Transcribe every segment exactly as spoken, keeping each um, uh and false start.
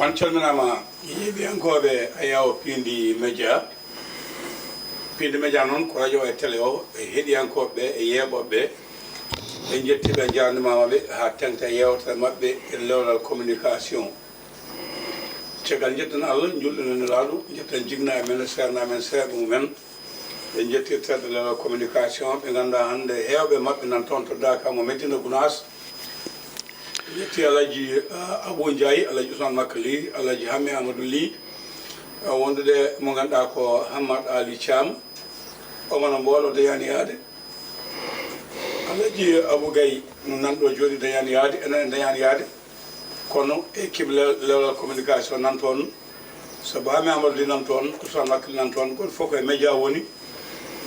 On calminaama, yeeɓiyankooɓe Ayaw Piindi Média. Piindi Média noon ko radio e télé o, e heɗiyankooɓe ɓe, e yeeɓooɓe ɓe. En njettii ɓe, en njaarnimaama ɓe haa teŋta e yeewtere maɓɓe e lewlal communication. Caggal njetten Allah, njuulɗen e Nelaaɗo, njetten jiknaaɓe men, seernaaɓe men, seerɓe mumen. En njettii tedduɓe communication ɓe ngannduɗaa hannde heewɓe maɓɓe nan toon to Daaka mo Medina Gunaas. En njettii Alhaji, ah, Abou Ndiaye, Alhaji Ousmane Makka Ly, Alhaji Hammet Amadou Ly, ah, wondude mo ngannduɗaa ko Hammad Ali Thiam. Omo no mboolo dañaani yaade. Alhaji Abou Gaye nan ɗo jooɗi dañaani yaade, enen en dañaani yaade. Kono équipe le-, lewlal communication nan toon, sabu Hammet Amadou Ly nan toon, Ousmane Makka Ly nan toon, kono fof ko e média woni.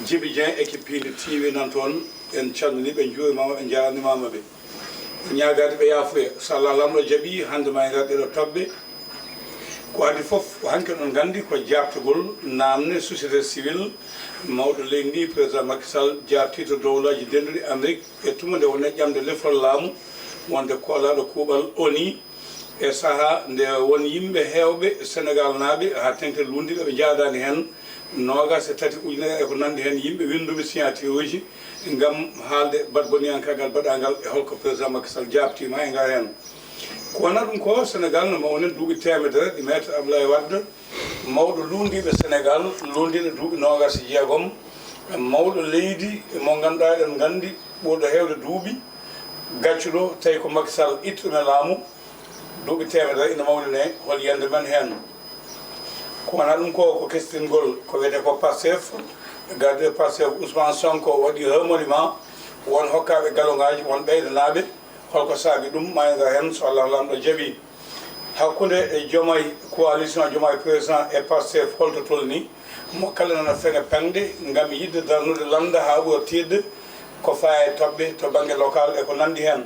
Djiby Dieng, équipe Piindi T V nan toon, en calminii ɓe, en njuurimaama, en njaarnimaama ɓe. Ñaagaade ɓe yaafuya, so Allah Laamɗo jaɓii, hannde ma en ngar ɗeɗo toɓɓe. Ko adii fof, ko hanki oɗon nganndi ko jaaɓtugol naamne société civile mawɗo leydi ndi, président Macky Sall, jaaɓtii to Dowlaaji Dennduɗi Amérique, e tuma nde woni ƴamde lefol laamu wonde koolaaɗo kuuɓal O N U, e sahaa nde won yimɓe heewɓe Senegaalnaaɓe haa teŋti luulndiiɓe ɓe njaadaani heen, noogaas e tati ujunere e ko nanndi heen, yimɓe winnduɓe signature uji ngam haalde baɗboniyankaagal baɗaangal e holko président Macky Sall jaaɓtiima e ngar heen. Ko wonaa ɗum ko, Senegaal no mawni duuɓi teemedere ɗi Maître Abdoulaye Wade, mawɗo luulndiiɓe Senegaal, luulndiiɗo duuɓi noogaas e jeegom, mawɗo leydi mo ngannduɗaa eɗen nganndi ɓurɗo heewde duuɓi, gaccuɗo, tawi ko Macky Sall itti ɗum e laamu, duuɓi teemedere ina mawninee, hol yiyannde men heen? Ko wonaa ɗum ko, ko kestingol ko wiyetee ko Pastef, gardiiɗo Pastef Ousmane Sonko waɗi remaniement, won hokkaaɓe galongaaji, won ɓeydanaaɓe, holko saabi ɗum? Ma en ngar heen so Allah Laamɗo jaɓii. Hakkunde e Diomaye, coalition Diomaye président e Pastef holto tolnii? Mo kala nana feŋa peŋde ngam yiɗde darnude lannda haa ɓura tiiɗde ko fayaa e toɓɓe to bannge local e ko nanndi heen.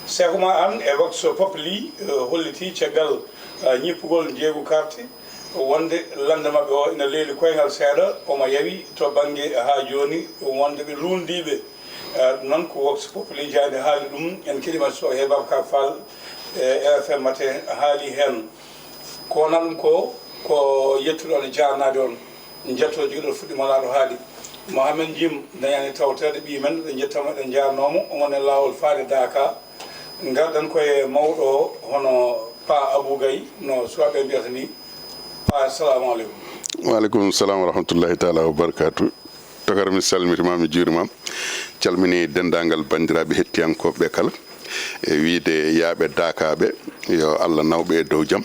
Seeko ma an e Vox Populi, eh, hollitii caggal, eh, ñippugol njeeygu karte wonde lannda maɓɓe o ina leeli koyngal seeɗa, omo yawi to bannge haa jooni wonde ɓe luulndiiɓe. Eh, ɗum noon ko Vox Populi jaaynde haali ɗum, en keɗiima so e Babacar Fall, eh, R F M matin haali heen. Ko wonaa ɗum ko, ko yettude on e jaarnaade on. Njetto jogii ɗo fuɗɗi malaaɗo haali. Mohamed Jim dañaani tawtoreede ɓiy men, ɗo njettama ɗo njaarnoomo, omo e laawol faade Daaka. Ngarɗen ko e mawɗo o, hono Pa Abou Gaye, no suwaaɓe mbiyata ni. Pa, assalamu aleykum. Wa aleykum salam wa rahmatullahi taala wa barakatuh. Tokara, mi salmitima, mi juurima. Calmini denndaangal banndiraaɓe hettiyankooɓe ɓe kala. E wiyde yaaɓe Daakaaɓe, yo Allah naw ɓe e dow jam.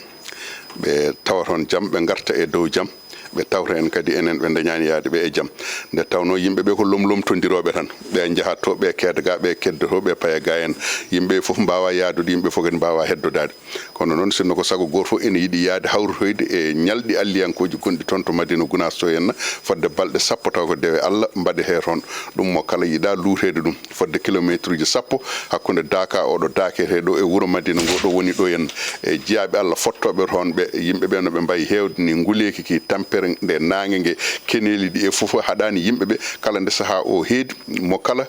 Ɓe tawa toon jam, ɓe ngarta e dow jam. Ɓe tawta en kadi enen ɓe ndañaani yaade ɓe e jam. Nde tawnoo yimɓe ɓe ko lomlomtondirooɓe tan. Ɓe njahat to, ɓe keeda ga, ɓe keddoto, ɓe paya ga en. Yimɓe fof mbaawa yahdude, yimɓe fof kadi mbaawa heddodaade. Kono noon, sinno ko sago, gooto fof ene yiɗi yahde hawritoyde e ñalɗi alliyankooji gonɗi toon to Madina Gunaas to henna, fodde balɗe sappo taw ko dewe Allah mbaɗetee toon. Ɗum mo kala yiɗa luuteede ɗum. Fodde kilomeetruuji sappo hakkunde Daaka, oɗo Daakete ɗo e wuro Madina ngo ɗo woni ɗo henna. E jiyaaɓe Allah fottooɓe toon ɓe, yimɓe ɓe no ɓe mbayi heewde ni, nguleeki ki, tampere nde, naange nge, keneeli ɗi e fof haɗaani yimɓe ɓe. Kala nde sahaa o heedi, mo kala,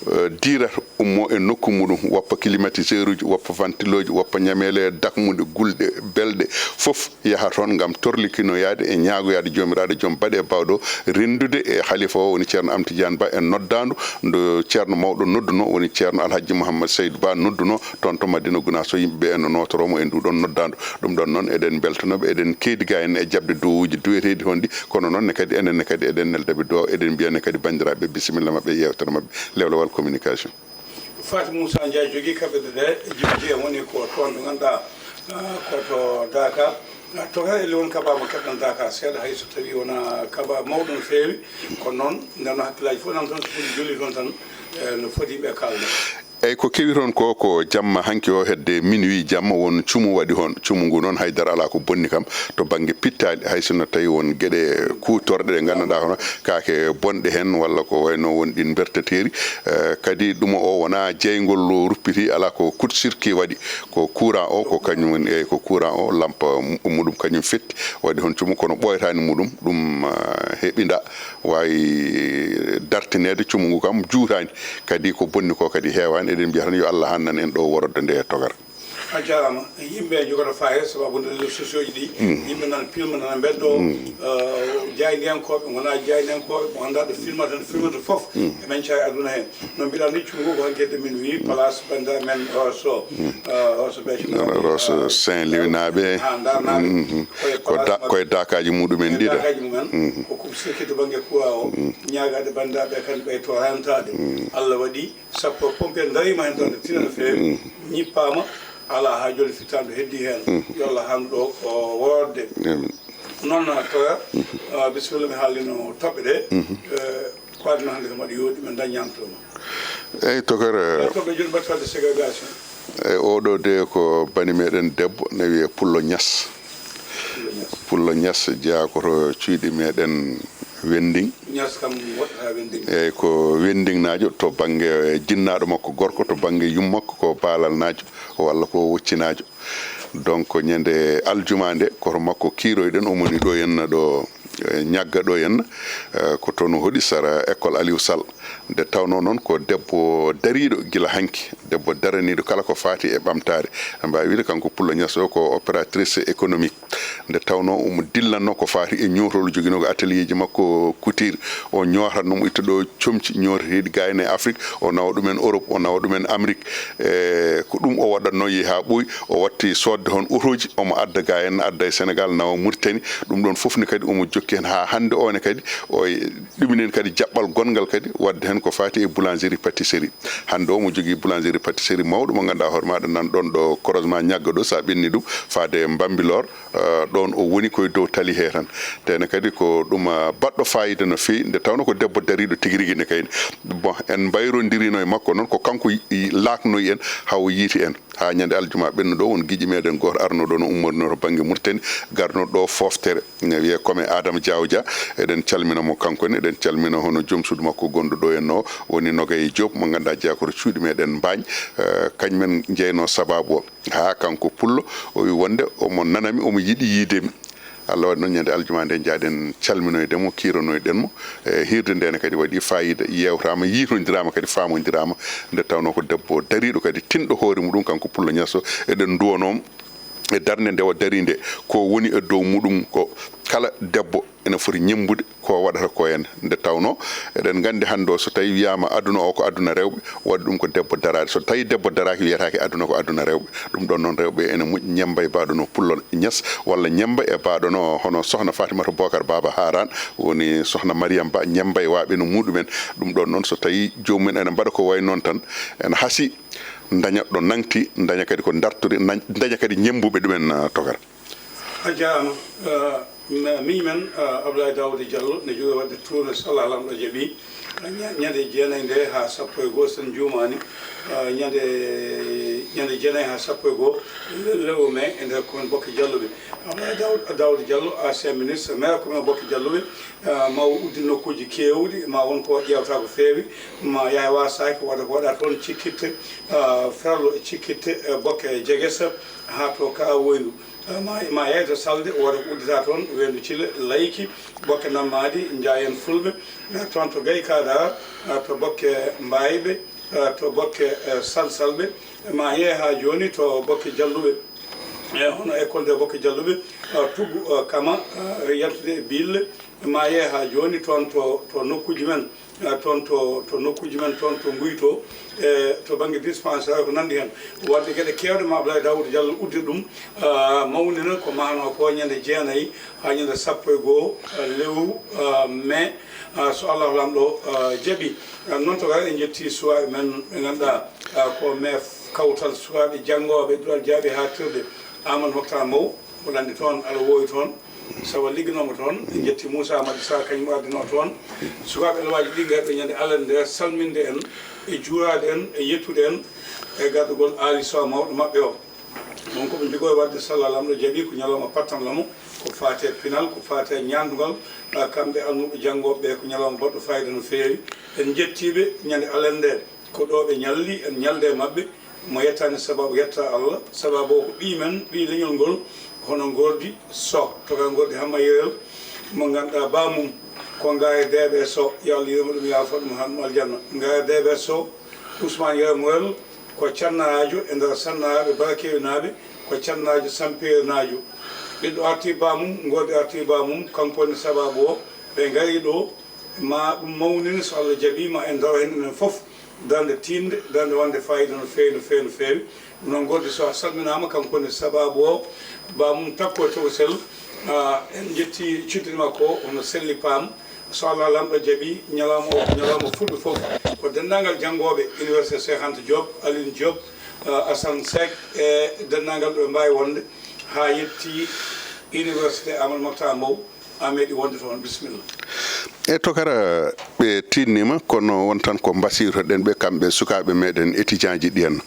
eh, diirata, ummo e nokku muɗum, woppa climatiseur uji, woppa ventilo ji, woppa ñameele dakmuɗe, gulɗe, belɗe, fof yaha toon ngam torlikinoyaade e ñaagoyaade Joomiraaɗo Joom baɗe bawɗo, renndude e halifa o woni Ceerno Amti Jaan Ba en noddaandu, ndo Ceerno mawɗo nodduno woni Ceerno Alhajji Mouhammad Seydou Ba nodduno toon to Madina Gunaas to, yimɓe ɓe en no nootoroo mo e nduɗon noddaandu. Ɗum ɗon noon eɗen mbeltanoo ɓe, eɗen keedi ga en e jaɓde duwawuuji duweteeɗi honɗi, kono noon ne kadi enen ne kadi eɗen nelda ɓe duwaw, eɗen mbiya ne kadi banndiraaɓe bisimilla maɓɓe e yeewtere maɓɓe Lewlewal Communication. Faty Moussa Ndiaye jogii kaɓirɗe ɗe, Djiby Dieng woni ko toon ɗo ngannduɗaa, ah, ko to Daaka. Ah, to kala elli won kabaa mo keɗɗon Daaka seeɗa, hay so tawii wonaa kabaa mawɗo no feewi, kono noon ndenno hakkillaaji fof nan toon, so foti jolii toon tan, eh, no foti ɓe kaalda. Eyi, ko kewi toon ko, ko jamma hanki o hedde minuit jamma won cumu waɗi toon. Cumu ngu noon haydara alaa ko bonni kam to bannge pittaali, hay sinno tawi won geɗe kuutorɗe ɗe ngannduɗaa hono kaake bonɗe heen walla ko wayno won ɗin mberteteeri. Eh, kadi ɗum o wonaa jeyngol o ruppiti, alaa, ko coup de circuit waɗi, ko courant o, ko kañum woni, eyi, ko courant o, lampa mu-, muɗum kañum fetti, waɗi hon cumu, kono ɓooytaani muɗum, ɗum, eh, heɓinda, waawi dartineede, cumu ngu kam juutaani, kadi ko bonni ko kadi heewaani. Eɗen mbiya tan yo Allah hannan en ɗo worodde nde e togara. A jarama. Yimɓe jogata fayida sababu nde réseaux sociaux ji ɗi. Yimɓe nana filma, nana mbeddo. Jaydiyankooɓe, wona jaydiyankooɓe, mo annda ɗo filmata, no filmata fof. Emen cawi aduna heen. No mbiɗa ni, cunngo ko hankkede min wi place bannda men Rosso. Rosso Béthio. Rosso Saint Louis naaɓe. Ha Ndar naaɓe. Koye place maɓɓe. Koye dakaji muɗumen ɗiɗo. Dakaji mumen. Ko kuɓ sirki to bannge kuwa o. Ñaagade banndaɓe kan ɓe to rentade. Allah waɗi sappo pompier darima hen ɗon, tina no feewi. Ñippaama, alaa haa jooni fittaandu heddii heen. Yo Allah haandu ɗo o woorde. Noon, toya, bisimilla, mi haalino toɓɓe ɗe. Ko aduna hannde kam aɗa yooɗi, men daññaanto ma. Eyyi, tokere. Toɓɓe jooni mbaɗi fadde ségrégation. E oɗo de ko bani meɗen debbo, ne wiye Pullo Ñas. Pullo Ñas jeyaa ko to cuuɗi meɗen Wending. Ñas kam woɗɗata Wending. Eyyi, ko Wendingnaajo to bannge jinnaaɗo makko gorko, to bannge yummakko ko Baalalnaajo walla ko Woccinaajo. Donc, ñande aljuma nde, ko to makko kiiroyɗen, omo woni ɗo henna ɗo, e, Ñagga ɗo henna, e, ko toon o hoɗi sara école Aliou Sall. Nde tawnoo noon ko debbo dariiɗo gila hanki, debbo daraniiɗo kala ko faati e ɓamtaare. Ɓe mbaawi wiyde kanko Pullo Ñas o ko opératrice économique. Nde tawnoo omo dillanno ko faati e ñootol, joginoo ko atelier ji makko couture, o ñootatno mo itta ɗo comci ñooteteeɗi gaa en e Afrique, o nawa ɗumen Europe, o nawa ɗumen Amérique. E ko ɗum o waɗatno, yehi haa ɓooyi, o watti soodde heen otooji, omo adda gaa en, adda e Sénégal, nawa Mauritanie. Ɗum ɗoon fof ne kadi omo jokki heen haa hannde o ne kadi, o e ɗuminen kadi jaɓɓal gonngal kadi, waɗde heen ko faati e boulangerie pâtisserie. Hannde o omo jogii boulangerie pâtisserie mawɗo mo ngannduɗaa hoore maaɗa nan ɗoon ɗo croisement Ñagga ɗo, so a ɓenni ɗum faade Bambilor, eh, ɗoon o woni koye dow tali he tan. Te ne kadi ko ɗum, ah, baɗɗo fayida no feewi, nde tawnoo ko debbo dariiɗo tigi rigi ne kayne. Bon, en mbayrondirino e makko noon, ko kanko yi-, yi-, laaknoyi en haa o yiiti en. Haa ñande aljuma ɓennuɗo, won giɗo meɗen gooto arno ɗo no ummorinoo to bannge Mauritanie, garno ɗo fooftere. Ne wiyee Kome Adama Diaw Dia, eɗen calmina mo kanko ne, eɗen calmina hono joom suudu makko gonɗo ɗo en o, woni Nogay Diop, mo ngannduɗaa jeyaa ko to cuuɗi meɗen Mbaañ, eh, kañumen njeynoo sababu o. Haa kanko Pullo, o wi wonde omo nanami, omo yiɗi yiide mi. Allah waɗi noon ñande aljuma nde njaaɗen calminoyde mo, kiironoyɗen mo. E hiirde nde ne kadi waɗi fayida, yeewtaama, yiitondiraama kadi, faamondiraama, nde tawnoo ko debbo dariiɗo kadi, tinɗo hoore muɗum, kanko Pullo Ñas o, eɗen nduwanoo mo e darnde nde o dari nde. Ko woni e dow muɗum ko kala debbo ene foti ñemmbude ko waɗata ko en. Nde tawnoo eɗen nganndi hannde o, so tawii wiyaama aduna o ko aduna rewɓe, waɗi ɗum ko debbo daraade. So tawii debbo daraaki, wiyetaake aduna ko aduna rewɓe. Ɗum ɗoon noon, rewɓe ene moƴƴi ñemmba e baaɗo no Pullo Ñas, walla ñemmba e baaɗo no hono Sohna Fatimata Bocar Baba Haran, woni Sohna Mariam Ba, ñemmba e waaɓe no muɗumen. Ɗum ɗoon noon, so tawii joomum en ene mbaɗa ko wayi noon tan, ene hasii ndaña ɗo nangti, ndaña kadi ko dartori, na-, ndaña kadi ñemmbuɓe ɗumen, ah, tokara. A jaaraama. Eh, mi-, miñi men, eh, Abdoulaye Daouda Diallo, ne jogi waɗde tourné so Allah Laamɗo jaɓi. Eh, ña-, ñande jeenayi nde haa sappo e goo, so en juumaani, eh, ñande, ñande jeenayi haa sappo e goo le-, lewru mai e nder commune Bokke Jalluɓe. Abdoulaye Daoud-, Daouda Diallo, ancien ministre, maire commune Bokke Jalluɓe, eh, ma o uddin nokkuuji keewɗi, ma won ko ƴeewta ko feewi, ma yaha waasaaki waɗa ko waɗa toon, Cikkitte, eh, Ferlo, Cikkitte, eh, Bokke Jegesa, haa to Kaawoyndu. Eh, ma, ma yeyto Salde, wooda ko uddita toon, Weendu Cile, Layki, Bokke Nammaadi, Njaayen Fulɓe, eh, toon to Gay Kaadaar, eh, to Bokke Mbaayɓe, eh, to Bokke, eh, Salsalɓe, ma yee haa jooni to Bokke Jalluɓe, eh, hono école de Bokke Jalluɓe, eh, Tugu, eh, Kama, eh, yaltude e Bille, ma yee haa jooni toon to, to nokkuuji men. Eh, toon to, to nokkuuji men toon to Nguyto, e to bannge dispensaire ko nanndi heen. Waɗde geɗe keewɗe ma Abdoulaye Daouda Diallo uddir ɗum, ah, mawnina ko mahnoo ko ñande jeenayi haa ñande sappo e goo, ah, lewru, ah, mai, ah, so Allahu Laamɗo, ah, jaɓi. Ah, noon to kadi en njetti suwaaɓe men ɓe ngannduɗaa, ah, ko mai kawtal suwaaɓe janngooɓe duɗal jaaɓi haaɗtirde Amadou Moctar Mbow. Mboɗo anndi toon aɗa woowi toon, sabu a ligginoo mo toon. En njetti Moussa Madi Sarr, kañum ardinoo toon sukaaɓe elwaaji ɗi, ngarɓe ñande alarde nde salminde en e juuraade en e yettude en e gardagol Aali Sow mawɗo maɓɓe o. Ɗum ko ɓe njogori waɗde, so Allah Laamɗo jaɓi, ko ñalawma pattanlamo, ko faati e pinal, ko faati e ñaandugal, ah, kamɓe almuɓɓe janngooɓe ɓe, ko ñalawma baɗɗo fayida no feewi. En njettii ɓe ñande alarde nde. Ko ɗo ɓe ñalli, en ñalde e maɓɓe, mo yettaani sababu yetta Allah, sababu o ko ɓiy men, ɓiy leñol ngol, hono Ngordi Soh, to ka Ngordi Hamma Yerel, mo ngannduɗaa ba mum ko Ngaye D B Soh, yo Allah yurmo ɗum, yaafo ɗum, han mo aljanna. Ngaye D B Soh, Ousmane Yerel Moel, Ko cannaajo e nder sannaaɓe Barakewinaaɓe, ko cannaajo Sampirinaajo. Ɓiɗɗo artii baamum, ngoodi artii baamum, kanko woni sabaabu o. Ɓe ngarii ɗo, ma ɗum mawnini, so Allah jaɓii, ma en ndaro heen enen fof, darnde tiiɗnde, darnde wonde faayiida no feewi, no feewi, no feewi. Ɗum noon, ngoodi so a salminaama, kanko woni sabaabu o. Baamum takko e tokosel, ah, en njettii cuddiɗo makko o, hono Selli Paam. So Allah Laamɗo jaɓii, ñalawma o, ñalawma fulɓe fof, ko denndaangal janngooɓe Université Cheikh Anta Diop, Alioune Diop, eh, Assane Seck, e denndaangal ɗo ɓe mbaawi wonde, haa yetti Université Amadou Mahtar Mbow, a meeɗi wonde toon. Bisimilla. E tokara, ɓe tiiɗniima, kono won tan ko mbasiytoɗen ɓe, kamɓe sukaaɓe meɗen, étudiant ji ɗi en.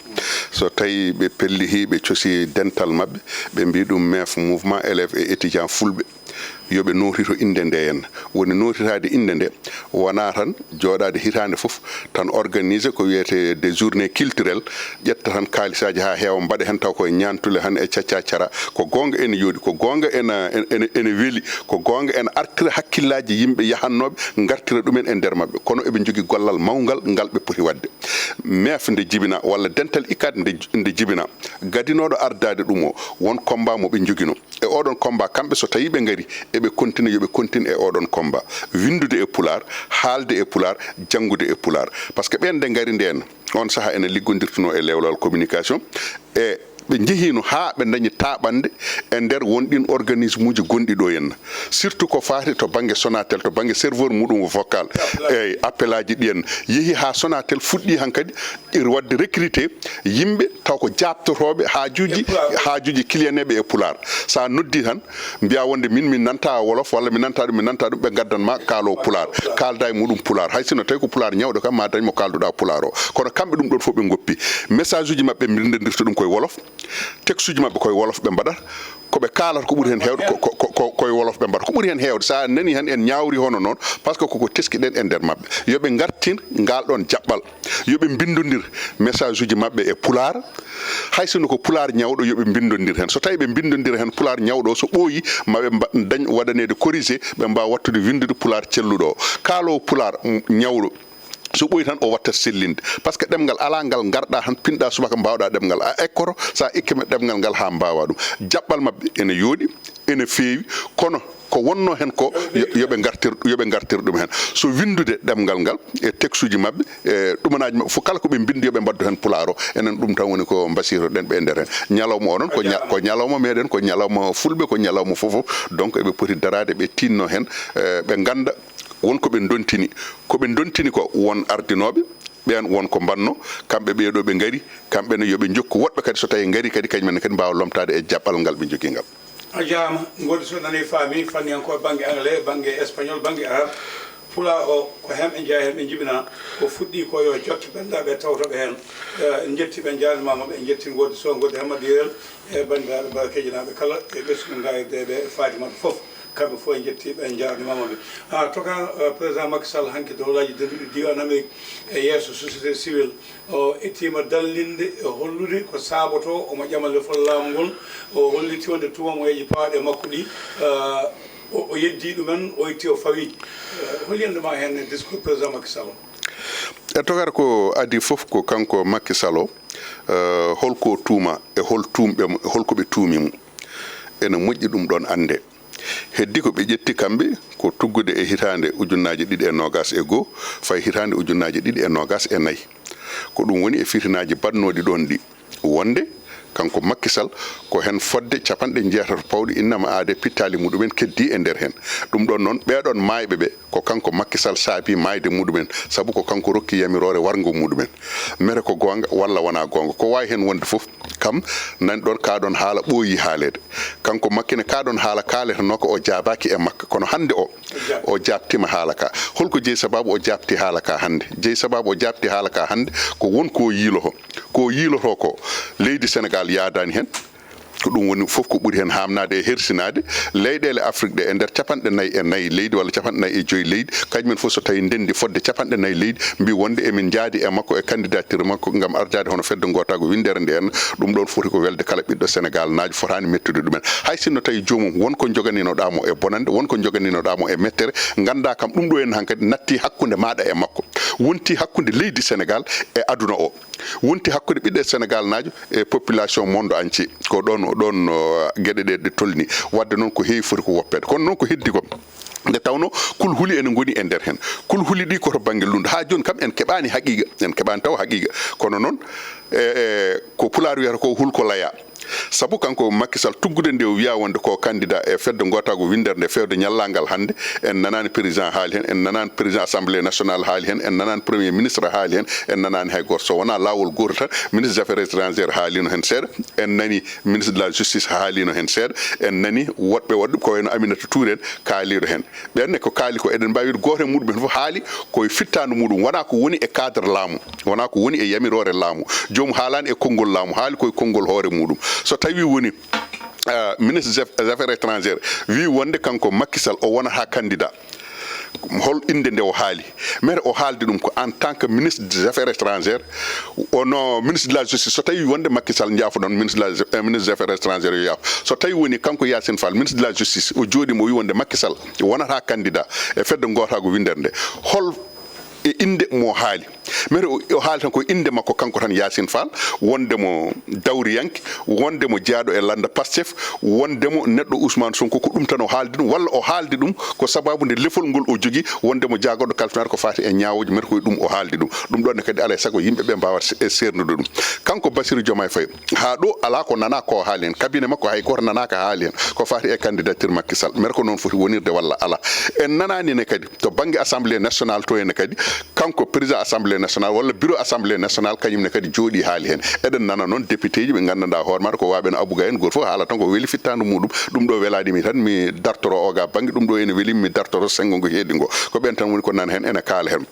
So tawii ɓe pellihii, ɓe cosii dental maɓɓe, ɓe mbii ɗum meef, Mouvement Élèves et Étudiants Fulɓe. Yo ɓe nootito innde nde en. Woni nootitaade innde nde, wonaa tan jooɗaade hitaande fof, tan organiser ko wiyetee des journées culturelles, ƴetta tan kaalisaaji haa heewa, mbaɗa heen taw koye ñaantule tan e caccacara. Ko goonga ene yooɗi, ko goonga ene, ene, ene weli, ko goonga ene artira hakkillaaji yimɓe yahannooɓe, ngartira ɗumen e nder maɓɓe. Kono eɓe njogii gollal mawngal ngal ɓe poti waɗde. Meef nde jibina, walla dental ICAD nde, nde jibina, gadinooɗo ardaade ɗum o, won combat mo ɓe njoginoo. E oɗon combat, kamɓe so tawii ɓe ngarii, eɓe continue, yo ɓe continue e oɗon combat. Winndude e Pulaar, haalde e Pulaar, janngude e Pulaar. Par ce que ɓeen nde ngari ndeen, oon sahaa ene liggondirtunoo e lewlawol communication, e ɓe njehiino haa ɓe ndañi taaɓannde e nder won ɗiin organisme uji gonɗi ɗo henna. Surtout ko faati to bannge Sonatel, to bannge serveur muɗum vocal, eeyi, appelaaji ɗi henna. Yehi haa Sonatel fuɗɗii hankadi iri waɗde recruter yimɓe taw ko jaaɓtotooɓe haajuuji, haajuuji client ɓe e Pulaar. So a noddii tan, mbiyaa wonde min, min nantaa wolof, walla mi nantaa ɗum, mi nantaa ɗum, ɓe ngaddan ma kaalo Pulaar. Kaalda e muɗum Pulaar. Hay sinno tawi ko Pulaar ñawɗo kam, ma dañ mo kaalduɗaa Pulaar o. Kono kamɓe ɗum ɗoon fof ɓe ngoppi. Message uji maɓɓe, ɓe mbinndondirta ɗum koye wolof. Texte uji maɓɓe koye wolof ɓe mbaɗata. Ko ɓe kaalata ko ɓuri heen heewde ko, ko, ko, ko, koye wolof ɓe mbaɗata. Ko ɓuri heen heewde, so a nanii tan en ñaawri hono noon, par ce que koko teskiɗen e nder maɓɓe. Yo ɓe ngartin ngaal ɗoon jaɓɓal. Yo ɓe mbinndondir message uji maɓɓe e Pulaar. Hay sinno ko Pulaar ñawɗo, yo ɓe mbinndondir heen. So tawii ɓe mbinndondira heen Pulaar ñawɗo o, so ɓooyi, ma ɓe mba-, dañ waɗaneede corrigé, ɓe mbaawa waɗtude winndude Pulaar celluɗo o. Kaaloowo Pulaar, mm, ñawɗo, so ɓooyi tan o wattat sellinde. Par ce que ɗemngal alaa ngal ngarɗaa tan, pinɗaa subaka mbaawɗaa ɗemngal. A ekkoto, so a ikkima ɗemngal ngal haa mbaawaa ɗum. Jaɓɓal maɓɓe ene yooɗi, ene feewi, kono ko wonnoo heen ko yo, yo ɓe ngartir, yo ɓe ngartir ɗum heen. So winndude ɗemngal ngal e texte uji maɓɓe, e ɗumanaaji maɓɓe fof, kala ko ɓe mbinndi yo ɓe mbaɗdu heen Pulaar o. Enen ɗum tan woni ko mbasiytoɗen ɓe e nder heen. Ñalawma o noon ko ña-, ko ñalawma meɗen, ko ñalawma Fulɓe, ko ñalawma fof fof. Donc eɓe poti daraade, ɓe tiiɗno heen, e ɓe ngannda won ko ɓe ndontini. Ko ɓe ndontini ko won ardinooɓe, ɓeen won ko mbaɗno, kamɓe ɓee ɗo ɓe ngari, kamɓe ne yo ɓe njokku woɗɓe kadi so tawii ngarii kadi kañum en kadi mbaawa lomtaade e jaɓɓal ngal ɓe njogii ngal. A jaaraama, ngoodi so nanii faami, fanniyankooɓe bannge anglais, bannge espagnol, bannge arab, Pulaar o, ko heen ɓe njeyaa heen ɓe njibinaa, ko fuɗɗii ko yo jokke banndiraaɓe tawtoɓe heen. Eh, en njetti ɓe, en njaarnimaama ɓe, en njetti ngoodi so, ngoodi Hammadi Yerel, e banndiraaɓe Barakejinaaɓe kala, e ɓesngu ngayde ɓe e Fatimata fof. Kamɓe fof en njettii ɓe, en njaarnimaama ɓe. Ah, toka, eh, président Macky Sall hanki dowlaaji denduɗi diiwaan Amérique e yeeso société civile, o ettiima dallinde e hollude ko saabotoo omo ƴama lefol laamu ngol. O holliti wonde tuumamuyeeji pawaaɗi e makko ɗi, eh, o, o yeddii ɗumen, o itti o fawi. Eh, hol yiyannde ma heen e discours président Macky Sall o? E tokar ko adii fof ko kanko Macky Sall o, eh, holko tuuma e hol tuumɓe mo, e holko ɓe tuumi mo. Ene moƴƴi ɗum ɗoon annde. Heddi ko ɓe ƴetti kamɓe ko tuggude e hitaande ujunnaaje ɗiɗi e noogaas e goo, fayi hitaande ujunnaaje ɗiɗi e noogaas e nayi. Ko ɗum woni e fitinaaji baɗnooɗi ɗoon ɗi, wonde kanko Macky Sall ko heen fodde capanɗe jeetato pawɗi innama aade pittaali muɗumen keddii e nder heen. Ɗum ɗoon noon, ɓeeɗoon maayɓe ɓe, ko kanko Macky Sall saabii maayde muɗumen, sabu ko kanko rokki yamiroore warngo muɗumen. Mere ko goonga walla wonaa goonga, ko waawi heen wonde fof, kam nani ɗoon kaa ɗoon haala ɓooyii haaleede. Kanko Macky ne, kaa ɗoon haala kaaletenoo ko, o jaabaaki e makka, kono hannde o, o jaabtiima haala ka. Holko jeyi sabaabu o jaabti haala ka hannde? Jeyi sabaabu o jaabti haala ka hannde ko won ko yiiloto, ko yiiloto ko leydi Senegaal yaadaani heen. Ko ɗum woni fof ko ɓuri heen haamnaade e hersinaade leyɗeele Afrik ɗe e nder capanɗe nayi e nayi leydi walla capanɗe nayi e joyi leydi, kañum en fof so tawii ndenndi fodde capanɗe nayi leydi, mbi wonde emin njaadi e makko e candidature makko ngam ardaade hono fedde ngootaagu winndere nde en. Ɗum ɗoon foti ko welde kala ɓiɗɗo Senegaal naajo, fotaani mettude ɗumen. Hay sinno tawii joomum won ko njoganinoɗaa mo e bonannde, won ko njoganinoɗaa mo e mettere, nganndaa kam ɗum ɗo en hankadi nattii hakkunde maaɗa e makko, wontii hakkunde leydi Senegaal e aduna o. wonti hakkunde ɓiɗɗo Senegal naajo e population monde entier. Ko ɗoon, ɗoon, o, geɗe ɗe, ɗe tolni. Wadde noon ko heewi foti ko woppeede. Kono noon ko heddi ko, nde tawnoo kulhuli ene ngoni e nder heen. Kulhuli ɗi ko to bannge lunndu. Haa jooni kam en keɓaani haqiiqa, en keɓaani taw haqiiqa. Kono noon, e, e, ko Pulaar wiyata ko hulko laya. Sabu kanko Macky Sall tuggude nde o wiya wonde ko candidat e fedde gootaagu winndere nde feewde ñallaagal hannde, en nanaani président haali heen, en nanaani président assemblée nationale haali heen, en nanaani premier ministre haali heen, en nanaani hay gooto so wonaa laawol gooto tan. Ministre des affaires étrangères haaliino heen seeɗa, en nani ministre de la justice haaliino heen seeɗa, en nani woɗɓe waɗɓe ko wayno Aminata Touré en kaaliino heen. Ɓeen ne ko kaali ko, eɗen mbaawi wiide gooto e muɗum en fof haali ko e fittaandu muɗum, wonaa ko woni e cadre laamu, wonaa ko woni e yamiroore laamu. Joomum haalaani e konngol laamu, haali ko e konngol hoore muɗum. So tawii woni, ah, ministre des aff-, des affaires étrangères wii wonde kanko Macky Sall o wonata candidat, hol innde nde o haali? Mere o haaldi ɗum ko en tant que ministre des affaires étrangères, ono ministre de la justice, so tawii wonde Macky Sall, njaafoɗon, ministre de la, eh, ministre des affaires étrangères yo yaafo. So tawii woni kanko Yacine Fall, ministre de la justice, o jooɗiima, o wii wonde Macky Sall wonata candidat e fedde gootaagu winndere nde, hol e innde mo haali? Mere o, o haali tan ko innde makko kanko tan Yacine Fall, wonde mo dawriyanke, wonde mo jeyaaɗo e lannda Pastef, wonde mo neɗɗo Ousmane Sonko, ko ɗum tan o haaldi ɗum, walla o haaldi ɗum ko sababu nde lefol ngol o jogii, wonde mo jaagorɗo kalfinaare ko faati e ñaawooji, mere ko e ɗum o haaldi ɗum. Ɗum ɗoon ne kadi alaa e sago yimɓe ɓe mbaawa se-, seerndude ɗum. Kanko Bassirou Diomaye Faye, haa ɗo alaa ko nanaa ko haali heen. Cabinet makko hay gooto nanaaka haali heen ko faati e candidature Macky Sall. Mere ko noon foti wonirde walla alaa. En nanaani ne kadi to bannge Assemblée nationale to henne kadi, kanko président Assemblée nationale walla bureau Assemblée nationale kañum ne kadi jooɗii haali heen. Eɗen nana noon député ji ɓe nganndanɗaa hoore maɗa ko waaɓe no Abou Gaye en, gooto fof haala tan ko weli fittaandu muɗum. Ɗum ɗo welaani mi tan mi dartoro o ga bannge, ɗum ɗo ene weli mi dartoro senngo ngo heedi ngo. Ko ɓeen tan woni ko nana heen ene kaala heen.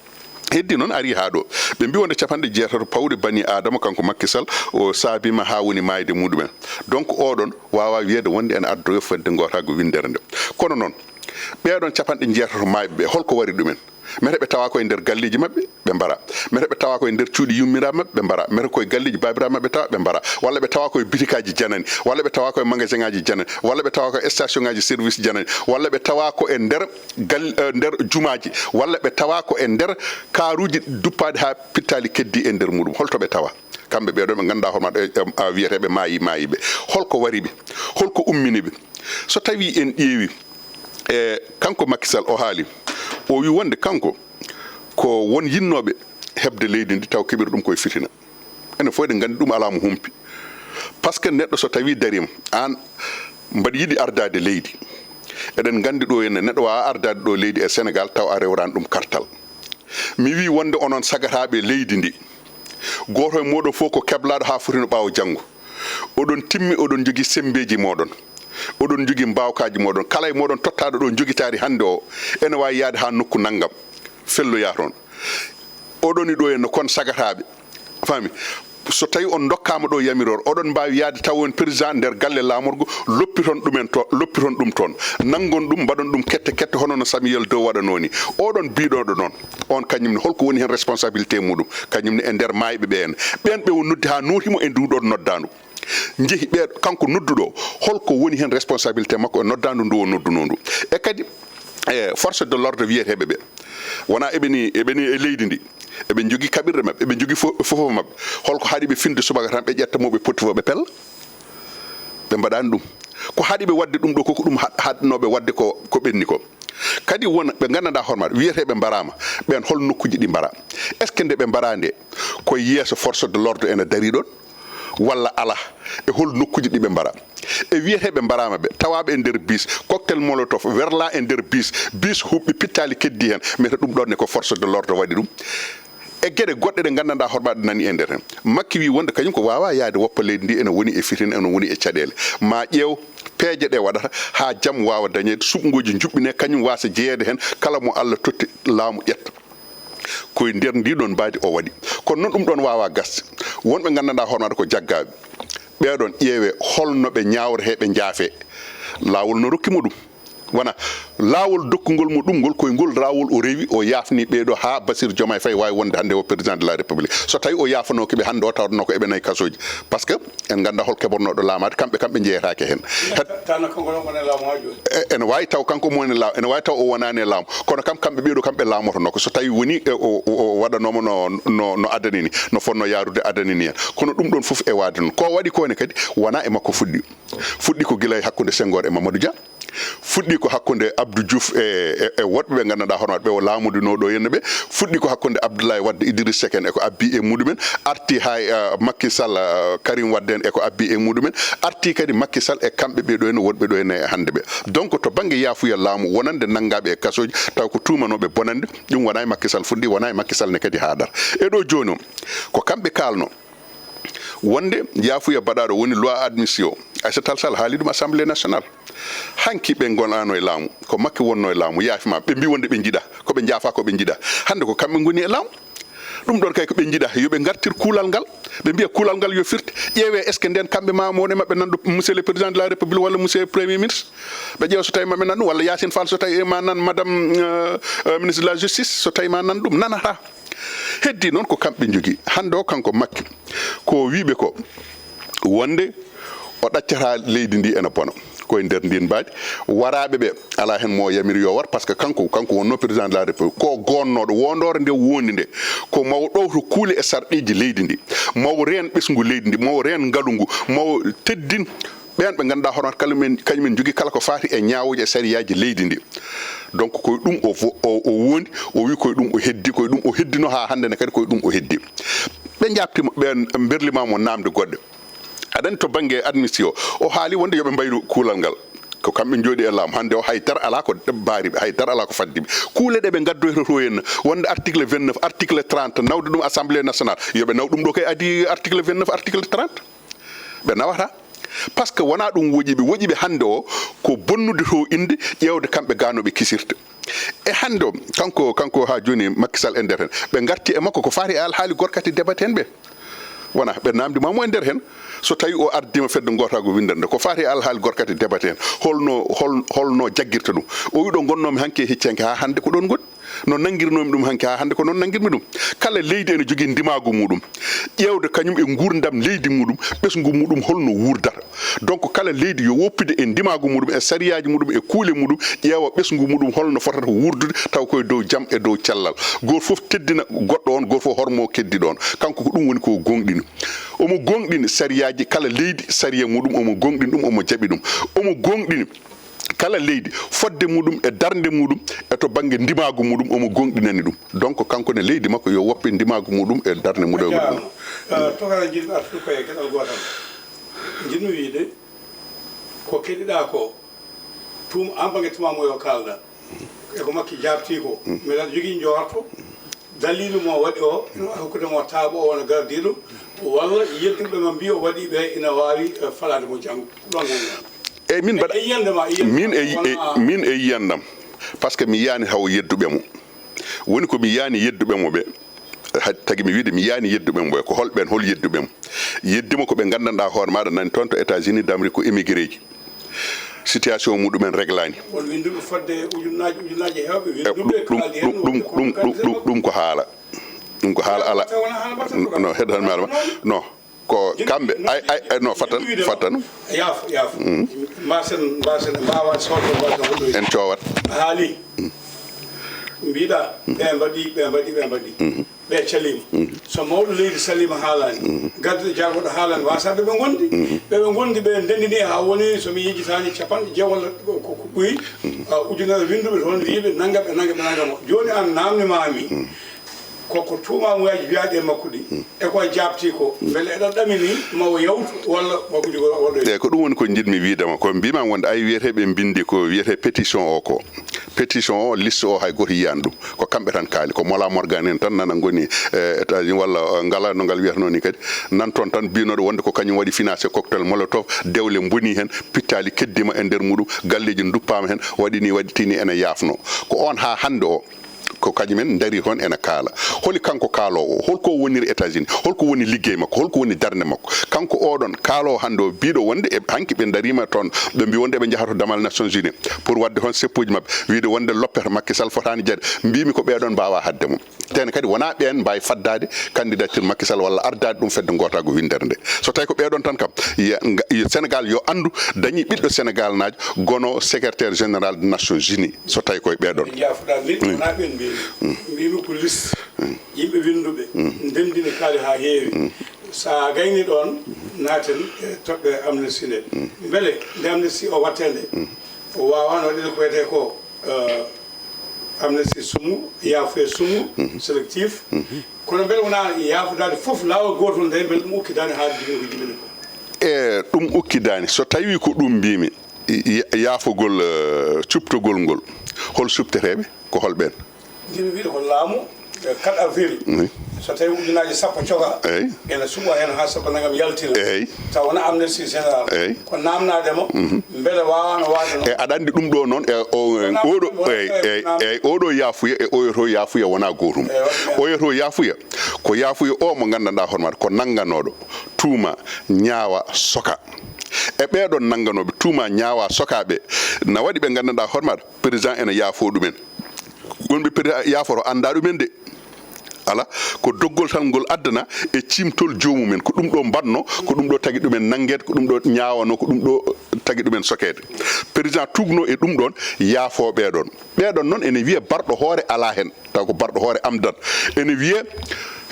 Heddi noon arii haa ɗo. Ɓe mbii wonde capanɗe jeetato pawɗe bani Aadama, kanko Macky Sall, o saabiima haa woni maayde muɗumen. Donc, oɗon waawaa wiyeede wonde ene addoyo fedde ngootaagu winndere nde. Kono noon, ɓeeɗon capanɗe jeetato maayɓe ɓe, holko wari ɗumen? Mete ɓe tawa ko e nder galleeji maɓɓe, ɓe mbara. Mete ɓe tawa ko e nder cuuɗi yummiraaɓe maɓɓe, ɓe mbara. Mete ko e galleeji baabiraaɓe maɓɓe tawa, ɓe mbara. Walla ɓe tawa ko e bitikaaji janani, walla ɓe tawa ko e magasinŋaaji janani, walla ɓe tawa ko e stationŋaaji service janani, walla ɓe tawa ko e nder gal-, eh, nder jumaaji, walla ɓe tawa ko e nder kaaruuji duppaaɗi haa pittaali keddi e nder muɗum. Holto ɓe tawa? Kamɓe ɓee ɗoo ɓe ngannduɗaa hoore maɓɓe, eh, eh, wiyeteeɓe maayi, maayiiɓe. Holko wari ɓe? Holko ummini ɓe? So tawii en ƴeewi, e kanko Macky Sall o haali, o wi wonde kanko ko won yinnooɓe heɓde leydi ndi taw keɓiri ɗum koye fitina. Enen fof eɗen nganndi ɗum alaa mo humpi. Par ce que neɗɗo so tawii dariima, aan mbaɗa yiɗi ardaade leydi. Eɗen nganndi ɗo henne neɗɗo waawaa ardaade ɗo leydi e Senegal taw a rewraani ɗum kartal. Mi wii wonde onon sagataaɓe leydi ndi, gooto e mooɗon fof ko keblaaɗo haa foti no ɓaawo janngo. Oɗon timmi, oɗon njogii semmbeeji mooɗon. Oɗon njogii mbaawkaaji mooɗon. Kala e mooɗon tottaaɗo ɗo njogitaari hannde o, ene waawi yahde haa nokku nanngam, felloyaa toon. Oɗon e ɗo henne kon sagataaɓe. Faami? So tawii on ndokkaama ɗo yamiroore, oɗon mbaawi yahde tawa on président nder galle laamorgo, loppiton ɗumen to, loppiton ɗum toon. Nanngon ɗum, mbaɗon ɗum kette kette hono no Samuel Doe waɗanoo ni. Oɗon biiɗooɗo noon, on kañum ne, holko woni heen responsabilité muɗum? Kañum ne e nder maayɓe ɓeen. Ɓeen ɓe o noddi haa nooti mo e nduu ɗoon noddaandu. Njehi ɓee, kanko nodduɗo o, holko woni heen responsabilité makko e noddaandu ndu o noddunoo ndu? E kadi, e force de l'ordre wiyeteeɓe ɓe, wonaa eɓe ni, eɓe ni e leydi ndi, eɓe njogii kaɓirɗe maɓɓe, eɓe njogii fo-, fofo maɓɓe. Holko haɗi ɓe finde subaka tan ɓe ƴetta mo ɓe potti fof ɓe pella? Ɓe mbaɗaani ɗum. Ko haɗi ɓe waɗde ɗum ɗo, koko ɗum ha-, haɗnoo ɓe waɗde ko, ko ɓenni ko. Kadi won ɓe nganndanɗaa hoore maɓɓe, wiyeteeɓe mbaraama, ɓeen hol nokkuuji ɗi mbaraa? Est-ce que nde ɓe mbaraa nde, ko yeeso force de l'ordre ene darii ɗoon? Walla alaa? E hol nokkuuji ɗi ɓe mbaraa? E wiyeteeɓe mbaraama ɓe, tawaaɓe e nder bus, cocktail molotov werlaa e nder bus, bus huɓɓi pittaali keddi heen, mete ɗum ɗoon ne ko force de l'ordre waɗi ɗum? E geɗe goɗɗe ɗe nganndanɗaa hoore maɗa nani e nder heen. Makki wii wonde kañum ko waawaa yahde woppa leydi ndi ene woni e fitina, ene woni e caɗeele. Ma ƴeew peeje ɗe waɗata haa jam waawa dañeede, suɓngooji njuɓɓinee, kañum waasa jeyeede heen, kala mo Allah totti laamu ƴetta. Ko e nder ndii ɗoon mbaadi o waɗi. Kono noon ɗum ɗoon waawaa gasde. Won ɓe nganndanɗaa hoore maɗa ko jaggaaɓe. Ɓee ɗoon ƴeewee hol no ɓe ñaawretee, ɓe njaafee. Laawol no rokki mo ɗum. Wona laawol dokkungol mo ɗum ngol, koye ngol laawol o rewi, o yaafni ɓeeɗo haa Bassirou Diomaye Faye waawi wonde hannde o président de la République. So tawi o yaafanooki ɓe hannde o, tawatnoo ko eɓe nayi kasooji. Parce que en nganndaa hol keɓornooɗo laamaade, kamɓe kam ɓe njeyetaake heen. Tan kanko ɗon woni laamu haa jooni. E, ene waawi taw kanko mo woni laamu, ene waawi taw o wonaani e laamu. Kono kam, kamɓe ɓeeɗo kam ɓe laamotonoo ko so tawi woni e, o, o, o waɗanooma no, no, no adani ni, no fotnoo yaarude adani ni en. Kono ɗum ɗon fof e waade noon. Ko waɗi ko ne kadi wonaa e makko fuɗɗi. Fuɗɗi ko gila e hakkunde Senghor e Mamadou Dia. Fuɗɗi ko hakkunde Abdou Diouf e, e, e woɗɓe ɓe nganndanɗaa hono ɓe o laamodinoo ɗo henna ɓe. Fuɗɗi ko hakkunde Abdoulaye Wade, Idriss Seck en e ko abbi e muɗumen. Arti haa e, uh, Macky Sall, uh, Karim Wade en e ko abbi e muɗumen. Arti kadi Macky Sall e kamɓe ɓe ɗo henna, woɗɓe ɗo henna e hannde ɓe. Donc to bannge yaafuya laamu wonande nanngaaɓe e kasooji, taw ko tuumanooɓe bonande, ɗum wonaa e Macky Sall fuɗɗi, wonaa e Macky Sall ne kadi haaɗata. E ɗo jooni o, ko kamɓe kaalno. Wonde yaafuya baɗaaɗo woni loi admission. Aissata Tall Sall haali ɗum Assemblée nationale. Hanki ɓe ngonano e laamu, ko Macky wonno e laamu, yaafi ma. Ɓe mbi wonde ɓe njiɗa, ko ɓe njaafa ko ɓe njiɗa. Hannde ko kamɓe ngoni e laamu. Ɗum ɗon kay ko ɓe njiɗa, yo ɓe ngartir kuulal ngal. Ɓe mbiya kuulal ngal yo firte. Ƴeewe, est-ce que nden kamɓe ma mo woni maɓɓe nan ɗo, monsieur le président de la République walla monsieur le premier ministre? Ɓe ƴeewa so tawi maɓe nan ɗum, walla Yacine Fall so tawi ma nan madame, euh, euh, ministre de la justice, so tawi ma nan ɗum, nanata. Heddi noon ko kamɓe njogii. Hannde o kanko Macky, ko o wiiɓe ko, wonde o ɗaccata leydi ndi ena bona. Ko e nder ndin mbaadi, waraaɓe ɓe, alaa heen mo o yamiri yo war, parce que kanko, kanko wonno président de la République. Ko gonnooɗo, wondoore nde wondi nde, ko mawo ɗowto kuule e sarɗiiji leydi ndi, mawo reen ɓesngu leydi ndi, mawo reen ngalu ngu, mawo teddin ɓeen ɓe ngannduɗaa hono kala men, kañum en njogii kala ko faati e ñaawooji e sariyaaji leydi ndi. Donc koye ɗum o fo-, o, o wondi, o wi koye ɗum o heddi, koye ɗum o heddino haa hannde ne kadi koye ɗum o heddi. Ɓe njaabtima, ɓe berlima mo namde goɗɗe. Aɗa anndi to bannge admission, o haali wonde yo ɓe mbayru kuulal ngal. Ko kamɓe njooɗi e laamu. Hannde o hay dara alaa ko baari ɓe, hay dara alaa ko faddi ɓe. Kuule ɗe ɓe ngaddoyta to henna, wonde article vingt-neuf, article trente, nawde ɗum Assemblée nationale, yo ɓe naw ɗum ɗo kay adi article vingt-neuf, article trente. Ɓe nawata. Parce que wonaa ɗum woƴi ɓe. Woƴi ɓe hannde o ko bonnude to innde, ƴeewde kamɓe ga no ɓe kisirta. E hannde o, kanko, kanko haa jooni Macky Sall e nder heen. Ɓe ngarti e makko ko faati e alhaali gorkati debate heen ɓe. Wona, ɓe naamndi ma mo e nder heen. So tawi o ardima fedde ngootaago winndannde, ko faati e alhaali gorkati debate heen. Holno, hol-, holno jaggirta ɗum? O wi ɗo ngonnoomi hanki e hecci hanki haa hannde ko ɗoon ngoni. No nanngirnoomi ɗum hanki haa hannde ko noon nanngirmi ɗum. Kala leydi ene jogii ndimaagu muɗum. Ƴeewde kañum e nguurndam leydi muɗum, ɓesngu muɗum holno wuurdata. Donc kala leydi yo woppude e ndimaagu muɗum, e sariyaaji muɗum, e kuule muɗum, ƴeewa ɓesngu muɗum holno fotata wuurdude, taw koye dow jam e dow cellal. Gooto fof teddina goɗɗo on, gooto fof hormo keddiɗo on. Kanko ko ɗum woni ko o gooŋɗini. Omo gooŋɗini sariyaaji kala leydi, sariya muɗum, omo gooŋɗini ɗum, omo jaɓi ɗum. Omo gooŋɗini kala leydi fodde muɗum e darnde muɗum e to bannge ndimaagu muɗum, omo gooŋɗinani ɗum. Donc kanko ne leydi makko yo woppe ndimaagu muɗum e darnde muɗum. A jaaraama. Eh, tokara, njiɗmi artude koye geɗal gootal. Njiɗmi wiyde ko keɗiɗaa ko, tuum-, aan bannge tuumaamuya o kaalɗaa, e ko Makki jaabtii ko, mbeɗa jogii njoorto, daliilu mo waɗi o, ina waawi hokkude mo taaɓo o wona gardiiɗo, walla yedduɓe ma mbiyi o waɗi ɓe ina waawi, eh, falaade mo janngo. Ɗon ngonɗaa. Eyyi, min mbaɗa, e yiyannde ma, e yiyannde min ma, e, e, wona min e yiyannde am, par ce que mi yiyaani taw yedduɓe mo. Woni ko mi yiyaani yedduɓe mo ɓe. Ha-, tagi mi wiide mi yiyaani yedduɓe mo ɓe. Ko hol ɓeen, hol yedduɓe mo? Yeddi mo ko ɓe nganndanɗaa hoore maaɗa nani toon to États-Unis d'Amérique ko émigré ji. Situation muɗumen reglaani. Won winnduɓe fodde ujunnaaji, ujunnaaji heewɓe, e, winnduɓe ɗum, kaaldi heen, ɗum, wonde ko ɗum, ɗum, ɗum, ɗum ko haala. Ɗum ko haala ala. Taw wona haala batta ko no, heɗan mi haala ma. Non. Ko kamɓe, ay, ay, ay, no, fattan, fattan. Yaafo, yaafo. Mbasen, mbasen, mbaawa sooto, mbasen holɗoyde. En coowat. A haali. Mbiɗa, ɓe mbaɗi, ɓe mbaɗi, ɓe mbaɗi. Ɓe caliima. So mawɗo leydi saliima haalaani, gardiiɗo jaagorɗo haalaani, wasata ɓe ngondi. Ɓe ɓe ngondi ɓe ndendini haa woni, so mi yejjitaani, capanɗe jeegom walla ko, ko, ko ɓuri, ah, ujunere winnduɓe toon, wiyiɓe nanngam e nanngam e nanngam. Jooni aan naamni ma mi, ko, ko tuumaamuyaji wiyaaɗi e makko ɗi, e ko a jaabtii ko, mbele eɗa ɗamini ma o yawtu walla ma ko jogori o waɗoya? Eeyi, ko ɗum woni ko njiɗmi wiide ma, ko mbiymi wonde ay wiyetee ɓe mbinndi ko wiyetee pétition o ko. Pétition o, liste o, hay gooto yiyaani ɗum. Ko kamɓe tan kaali, ko Mollah Morgan en tan nana ngoni, eh, États-Unis walla, eh, ngalaa no ngal wiyatnoo ni kadi. Nan toon tan biynooɗo wonde ko kañum waɗi financé cocktail Molotov, dewle mboni heen, pittaali keddima e nder muɗum, galleeji nduppaama heen, waɗi ni, waɗi tini ene yaafnoo. Ko oon haa hannde o, Ko kañum en ndarii toon ena kaala. Holi kanko kaaloowo o? Holko o woniri États-Unis? Holko woni liggey makko? Holko woni darnde makko? Kanko oɗon kaaloowo hannde o biiɗo wonde e hanki ɓe ndariima toon, ɓe mbii wonde ɓe njaha to damal Nations Unies pour waɗde toon seppuuji maɓɓe, wiide wonde loppere Macky Sall fotaani jeyde. Mbiimi ko ɓeeɗon mbaawaa haɗde mo. Tene kadi wonaa ɓeen mbaawi faddaade candidature Macky Sall walla ardaade ɗum fedde ngootaagu winndere nde. So tawi ko ɓeeɗon tan kam, yo nga-, yo Sénégal yo anndu dañii ɓiɗɗo Sénégal naajo gono secrétaire général de Nations Unies, so tawi koye ɓeeɗon. Ɓe njaafoɗaa min, wonaa ɓeen mbiimi. Mbiimi ko liste yimɓe winnduɓe, ndenndi ne kaali haa heewi. So a gaynii ɗoon, naaten e toɓɓe Amnesty nde. Mbele nde Amnesty o waɗtee nde, o waawaano waɗde ko wiyetee ko, eh, Amnesty sumu, yaafuye sumu, sélectif. Kono mbele wonaa yaafudaade fof laawol gootol nde, mbele ɗum ukkidaani haa jibini ko jibini ko? E ɗum ukkidaani. So tawii ko ɗum mbiimi, ya-, yaafugol, eh, cuɓtogol ngol, hol cuɓteteeɓe? Ko hol ɓeen? Ndin wiide ko laamu, eh, quatre avril. Oui. So tawi ujunaaji sappo coka, Eey. ene suɓa heen haa sappo nangam yaltina. Eey. Taw wona Amnesty Général. Eey. Ko naamnaade mo, mbele waawaano waade noon. E aɗa anndi ɗum ɗo noon, e o, Ko naamnaade oɗo, mo, eey, eey, eey, naamnaade. Eey, oɗo yaafuya e oyoto yaafuya wonaa gootum. Eey, waɗi. Oyoto yaafuya, ko yaafuya o mo nganndanɗaa hoore maaɗa, ko nannganooɗo, tuuma, ñaawa, soka. E ɓeeɗon nannganooɓe, tuuma, ñaawa, soka ɓe, na waɗi ɓe nganndanɗaa hoore maaɗa, président ene yaafoo ɗumen. Wonɓe président yaafoto anndaa ɗumen de. Alaa, ko doggol tan ngol addana e ciimtol joomumen. Ko ɗum ɗo mbaɗno, ko ɗum ɗo tagi ɗumen nanngeede, ko ɗum ɗo ñaawano, ko ɗum ɗo tagi ɗumen sokeede. Président tuugno e ɗum ɗoon, yaafoo ɓeeɗoon. Ɓeeɗoon noon ene wiya barɗo hoore alaa heen, taw ko barɗo hoore amdan. Ene wiya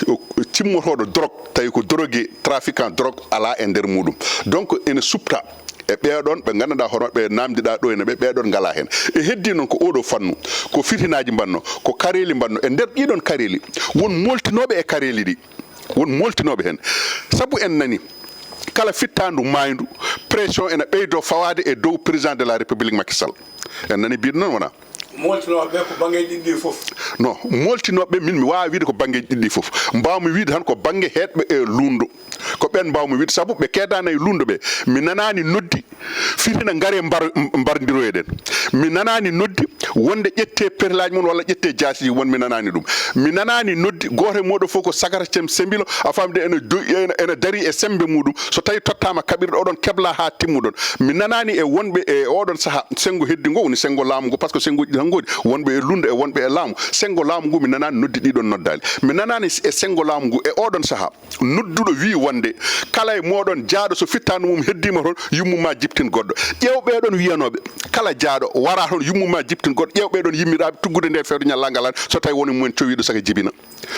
o, o cimmotooɗo drogue, tawi ko drogué, trafiquant drogue alaa e nder muɗum. Donc ene suɓta e ɓeeɗoon ɓe nganndanɗaa hono ɓe naamndiɗaa ɗo ene ɓe, ɓeeɗoon ngalaa heen. E heddii noon ko oɗo fannu, ko fitinaaji mbaɗno, ko kareeli mbaɗno. E nder ɗiɗoon kareeli, won mooltinooɓe e kareeli ɗi, won mooltinooɓe heen. Sabu en nani, kala fittaandu maayndu, pression ene ɓeydo fawaade e dow président de la République Macky Sall. En nani biiɗo noon wonaa? Mooltinooɓe ɓe ko banngeeji ɗiɗi ɗi fof. Non, mooltinooɓe ɓe, min mi waawaa wiide ko banngeeji ɗiɗi ɗi fof. Mbaawmi wiide tan ko bannge heeɗɓe e luulndo. Ko ɓeen mbaawmi wiide, sabu ɓe keedaani e luulndo ɓe. Mi nanaani noddi fitina ngare mbar-, mbarndiroyeɗen. Mi nanaani noddi wonde ƴettee perlaaji mon walla ƴettee jaasiiji mon, mi nanaani ɗum. Mi nanaani noddi gooto e mooɗon fof ko sagata cem sembilo, a faamde ene do-, ene, ene darii e semmbe muɗum. So tawii tottaama kaɓirɗe, oɗon kebla haa timmuɗon. Mi nanaani e wonɓe e oɗon sahaa, senngo heddi ngo woni senngo laamu ngu, par ce que senngoji ɗi tan ngoodi, wonɓe e luulndo e wonɓe e laamu. Senngo laamu ngu mi nanaani noddi ɗiɗon noddaali. Mi nanaani e senngo laamu ngu e oɗon sahaa. Nodduɗo wii wonde kala e mooɗon jaaɗo so fittaandu mum heddiima toon, yummum maa jibtin goɗɗo. Ƴeew ɓeeɗoon wiyanooɓe kala jaaɗo wara toon, yummum maa jibtin goɗɗo. Ƴeew ɓeeɗoon yimmiraaɓe tuggude nde feere ñallal ngal, so tawi woni mumen cowiiɗo saka jibina.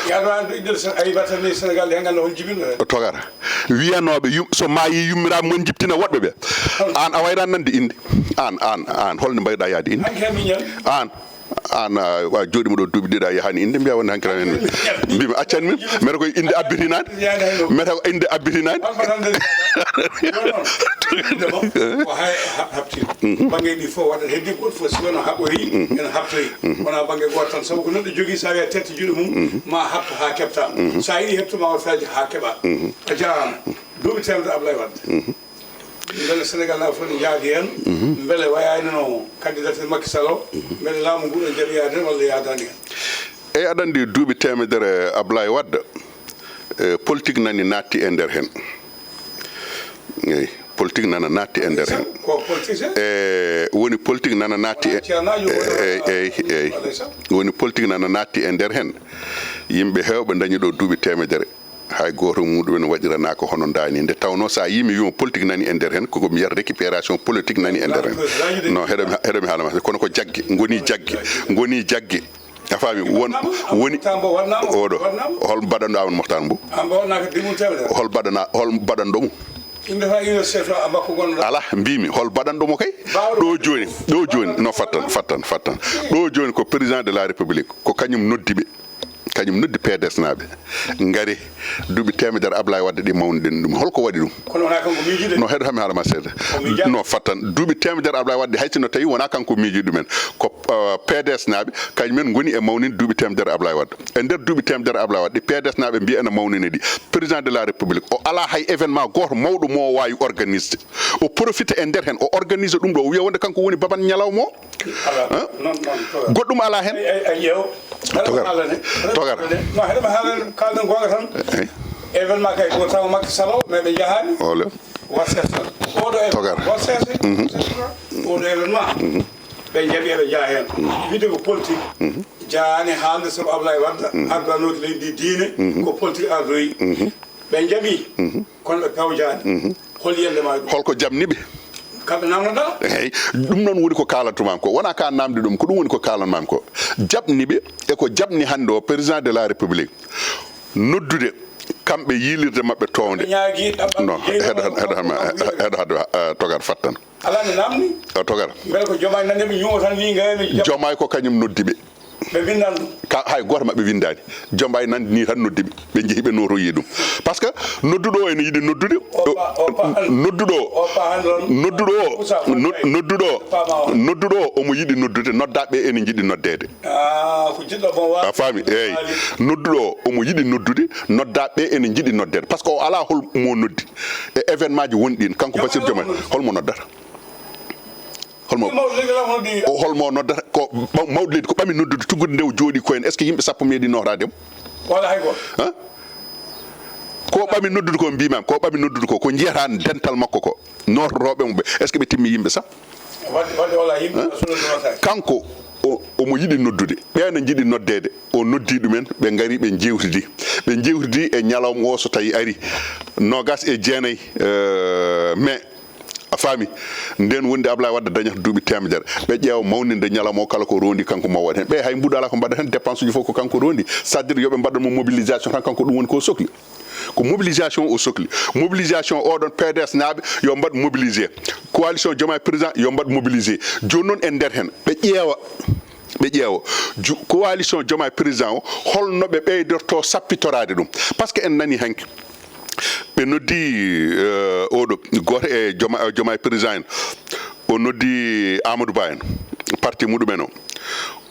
Yaano an ɗo Idrissa Seck, a yii battane Sénégal nde, ngannda hol jibinɗo heen. O togata. Wiyanooɓe yum-, so maayi yummiraaɓe mum jibtina woɗɓe ɓe. Aan a wayraani nande innde. Aan, aan, aan, holno mbayɗaa yahde innde? Hanki heen miñal. Aan, aan, a, a jooɗiima ɗo duuɓi ɗiɗi, a yahaani innde, mbiyaa wonde hanki tan en. Mbiimi accan min, meta koye innde abbitinaande. Meta ko innde abbitinaande. Ko hay hab-, habti. Bannge ɗi fof waɗat heddi, goto fof si wano haɓoyi, ene habtoyi. Wona bannge gooto tan, sabu ko neɗɗo jogii, so a wiyat tette juuɗe mum, ma habto haa keɓta. So a yiɗi heɓto, ma waɗ feeje haa keɓa. A jaaraama. Duuɓi teemedere Ablaye Wade. Mbele Sénégal naaɓe fof ne njaadi heen. Mbele wayaani no candidature Macky Sall o, mbele laamu ngu ɗo jaɓi yaade heen walla yaadaani heen? Eyi, aɗa anndi duuɓi teemedere Ablaye Wade, e, politique nani naatti e nder heen. Eyi, politique nana naatti e nder heen. Ko politicien? E, woni politique nana naatti e, Wona ceernaajo, wona eyi, eyi, eyi. Woni politique nana naatti e nder heen. Yimɓe heewɓe ndañi ɗo duuɓi teemedere. Hay gooto muɗum en waɗiranaaka hono ndaani. Nde tawnoo, so a yii mi wiima politique nani e nder heen, koko mi wiyata récupération politique nani e nder heen. Non, heɗo mi, heɗo mi haala ma, kono ko jagge, ngoni jagge, ngoni jagge. A faami? Won, woni oɗo, hol mbaɗanɗo Amadou Mokhtar Mbow? Hol mbaɗana, hol mbaɗanɗo mo? Alaa, mbiimi, hol mbaɗanɗo mo kay? Ɗo jooni, ɗo jooni, non, fattan, fattan, fattan. Ɗo jooni ko président de la République, ko kañum noddi ɓe. Kañum noddi P D S naaɓe. Ngare, duuɓi teemedere Ablaye Wade ɗi mawniɗen ɗum. Holko waɗi ɗum? Kono wonaa kanko miijude. No, heɗo hami haala ma seeɗa. No, fattan. Duuɓi teemedere Ablaye Wade, hay sinno tawi wonaa kanko miiji ɗumen. Ko, uh, P D S naaɓe, kañum en ngoni e mawninde duuɓi teemedere Ablaye Wade. E nder duuɓi teemedere Ablaye Wade, ɗi P D S naaɓe mbiya ene mawnina ɗi. Président de la République, o alaa hay événement gooto mawɗo mo o waawi organisde. O profita e nder heen, o organise ɗum ɗo, o wiya wonde kanko woni baban ñalawma o. Alaa. Hein? Non, non, non. Goɗɗum alaa heen? Ay, ay, ay, ƴeew. Togar. Togar. No, heɗe ma haalane, kalden goonga tan. Événement kay, ko taw Macky Sall o, mais ɓe njahaani. Ole. Warsese tan. Oɗo événement, Togar. Warsese. Oɗo événement. Ɓe njaɓi eɓe njaha heen. Wiyde ko politique. Jaani haalde sabu Ablaye Wade, ardanoki leydi ndi diine, ko politique ardoyi. Ɓe njaɓi, kono ɓe pewjaani. Hol yiyannde ma ɗum? Holko jaɓni ɓe? Kamɓe namnoɗaa? Eyyi, ɗum noon woni ko kaalantu maam ko. Wonaa ka namdi ɗum, ko ɗum woni ko kaalan maam ko. Jaɓni ɓe e ko jaɓni hannde o président de la République. Noddude kamɓe yiilirde maɓɓe townde. Ɓe ñaagii ɗaɓɓal. Non, heɗo, heɗo, heɗo, heɗo, heɗo, eh, Togar fattan. Alaa mi namni. O Togar. Mbele ko Diomaye nani ɓe ñuuma tan ni ngaye mi jam. Diomaye ko kañum noddi ɓe. Ɓe windan ɗum. Ka, hay gooto maɓɓe windaani. Diomaye nandi ni tan noddi ɓe. Ɓe njehi ɓe notoyi ɗum. Parce que nodduɗo o ene yiɗi noddude. O pa-, o pa-, nodduɗo o. O pa-, nodduɗo o. Usa, no-, nodduɗo o. Pama o. Nodduɗo o omo yiɗi noddude. Noddaaɓe ɓe ene njiɗi noddeede. Ah, ko jiɗɗo bon wa-, a faami? Eyyi. Waali. Nodduɗo o omo yiɗi noddude. Noddaaɓe ɓe ene njiɗi noddeede. Parce que o alaa hol mo noddi. E événement ji wonɗi heen, kanko Bassirou Diomaye, holmo noddata? Holmo, o holmo noddata? Ko maw-, mawɗo leydi ko ɓami noddude tuggude nde o jooɗi ko en. Est-ce que yimɓe sappo meeɗi nootaade mo? Wala hay gooto. Hein? Ko ɓami noddude ko mbimam, ko ɓami noddude ko, ko jiyata dental makko ko. Noototooɓe mo ɓe, est-ce que ɓe timmi yimɓe sappo? Wadde, wadde wala yimɓe sappo nootata. Kanko, o, omo yiɗi noddude. Ɓe ne njiɗi noddeede. O noddi ɗumen, ɓe ngari, ɓe njeewtidi. Ɓe njeewtidi e ñalawma o, so tawi ari, noogas e jeenayi, eh, mai. A faami? Nden wondi Ablaye Wade dañata duuɓi teemedere. Ɓe ƴeewa mawninde ñalawma o, kala ko rondi kanko mo waɗa heen. Ɓe hay mbuuɗu alaa ko mbaɗata heen, dépense uji fof ko kanko rondi. C'est-à-dire yo ɓe mbaɗan mo mobilisation tan, kanko ɗum woni ko sokli. Ko mobilisation o sokli. Mobilisation oɗon P D S naaɓe yo mbaɗ mobilisé. Coalition Diomaye Président yo mbaɗ mobilisé. Jooni noon e nder heen, ɓe ƴeewa, ɓe ƴeewa. Ju-, coalition Diomaye Président o, holno ɓe ɓeydorto sappitoraade ɗum? Parce que en nani hanki. Ɓe noddi, eh, oɗo, gooto e Diomaye, Diomaye Président en. O noddi Amadou Ba en, parti muɗumen o.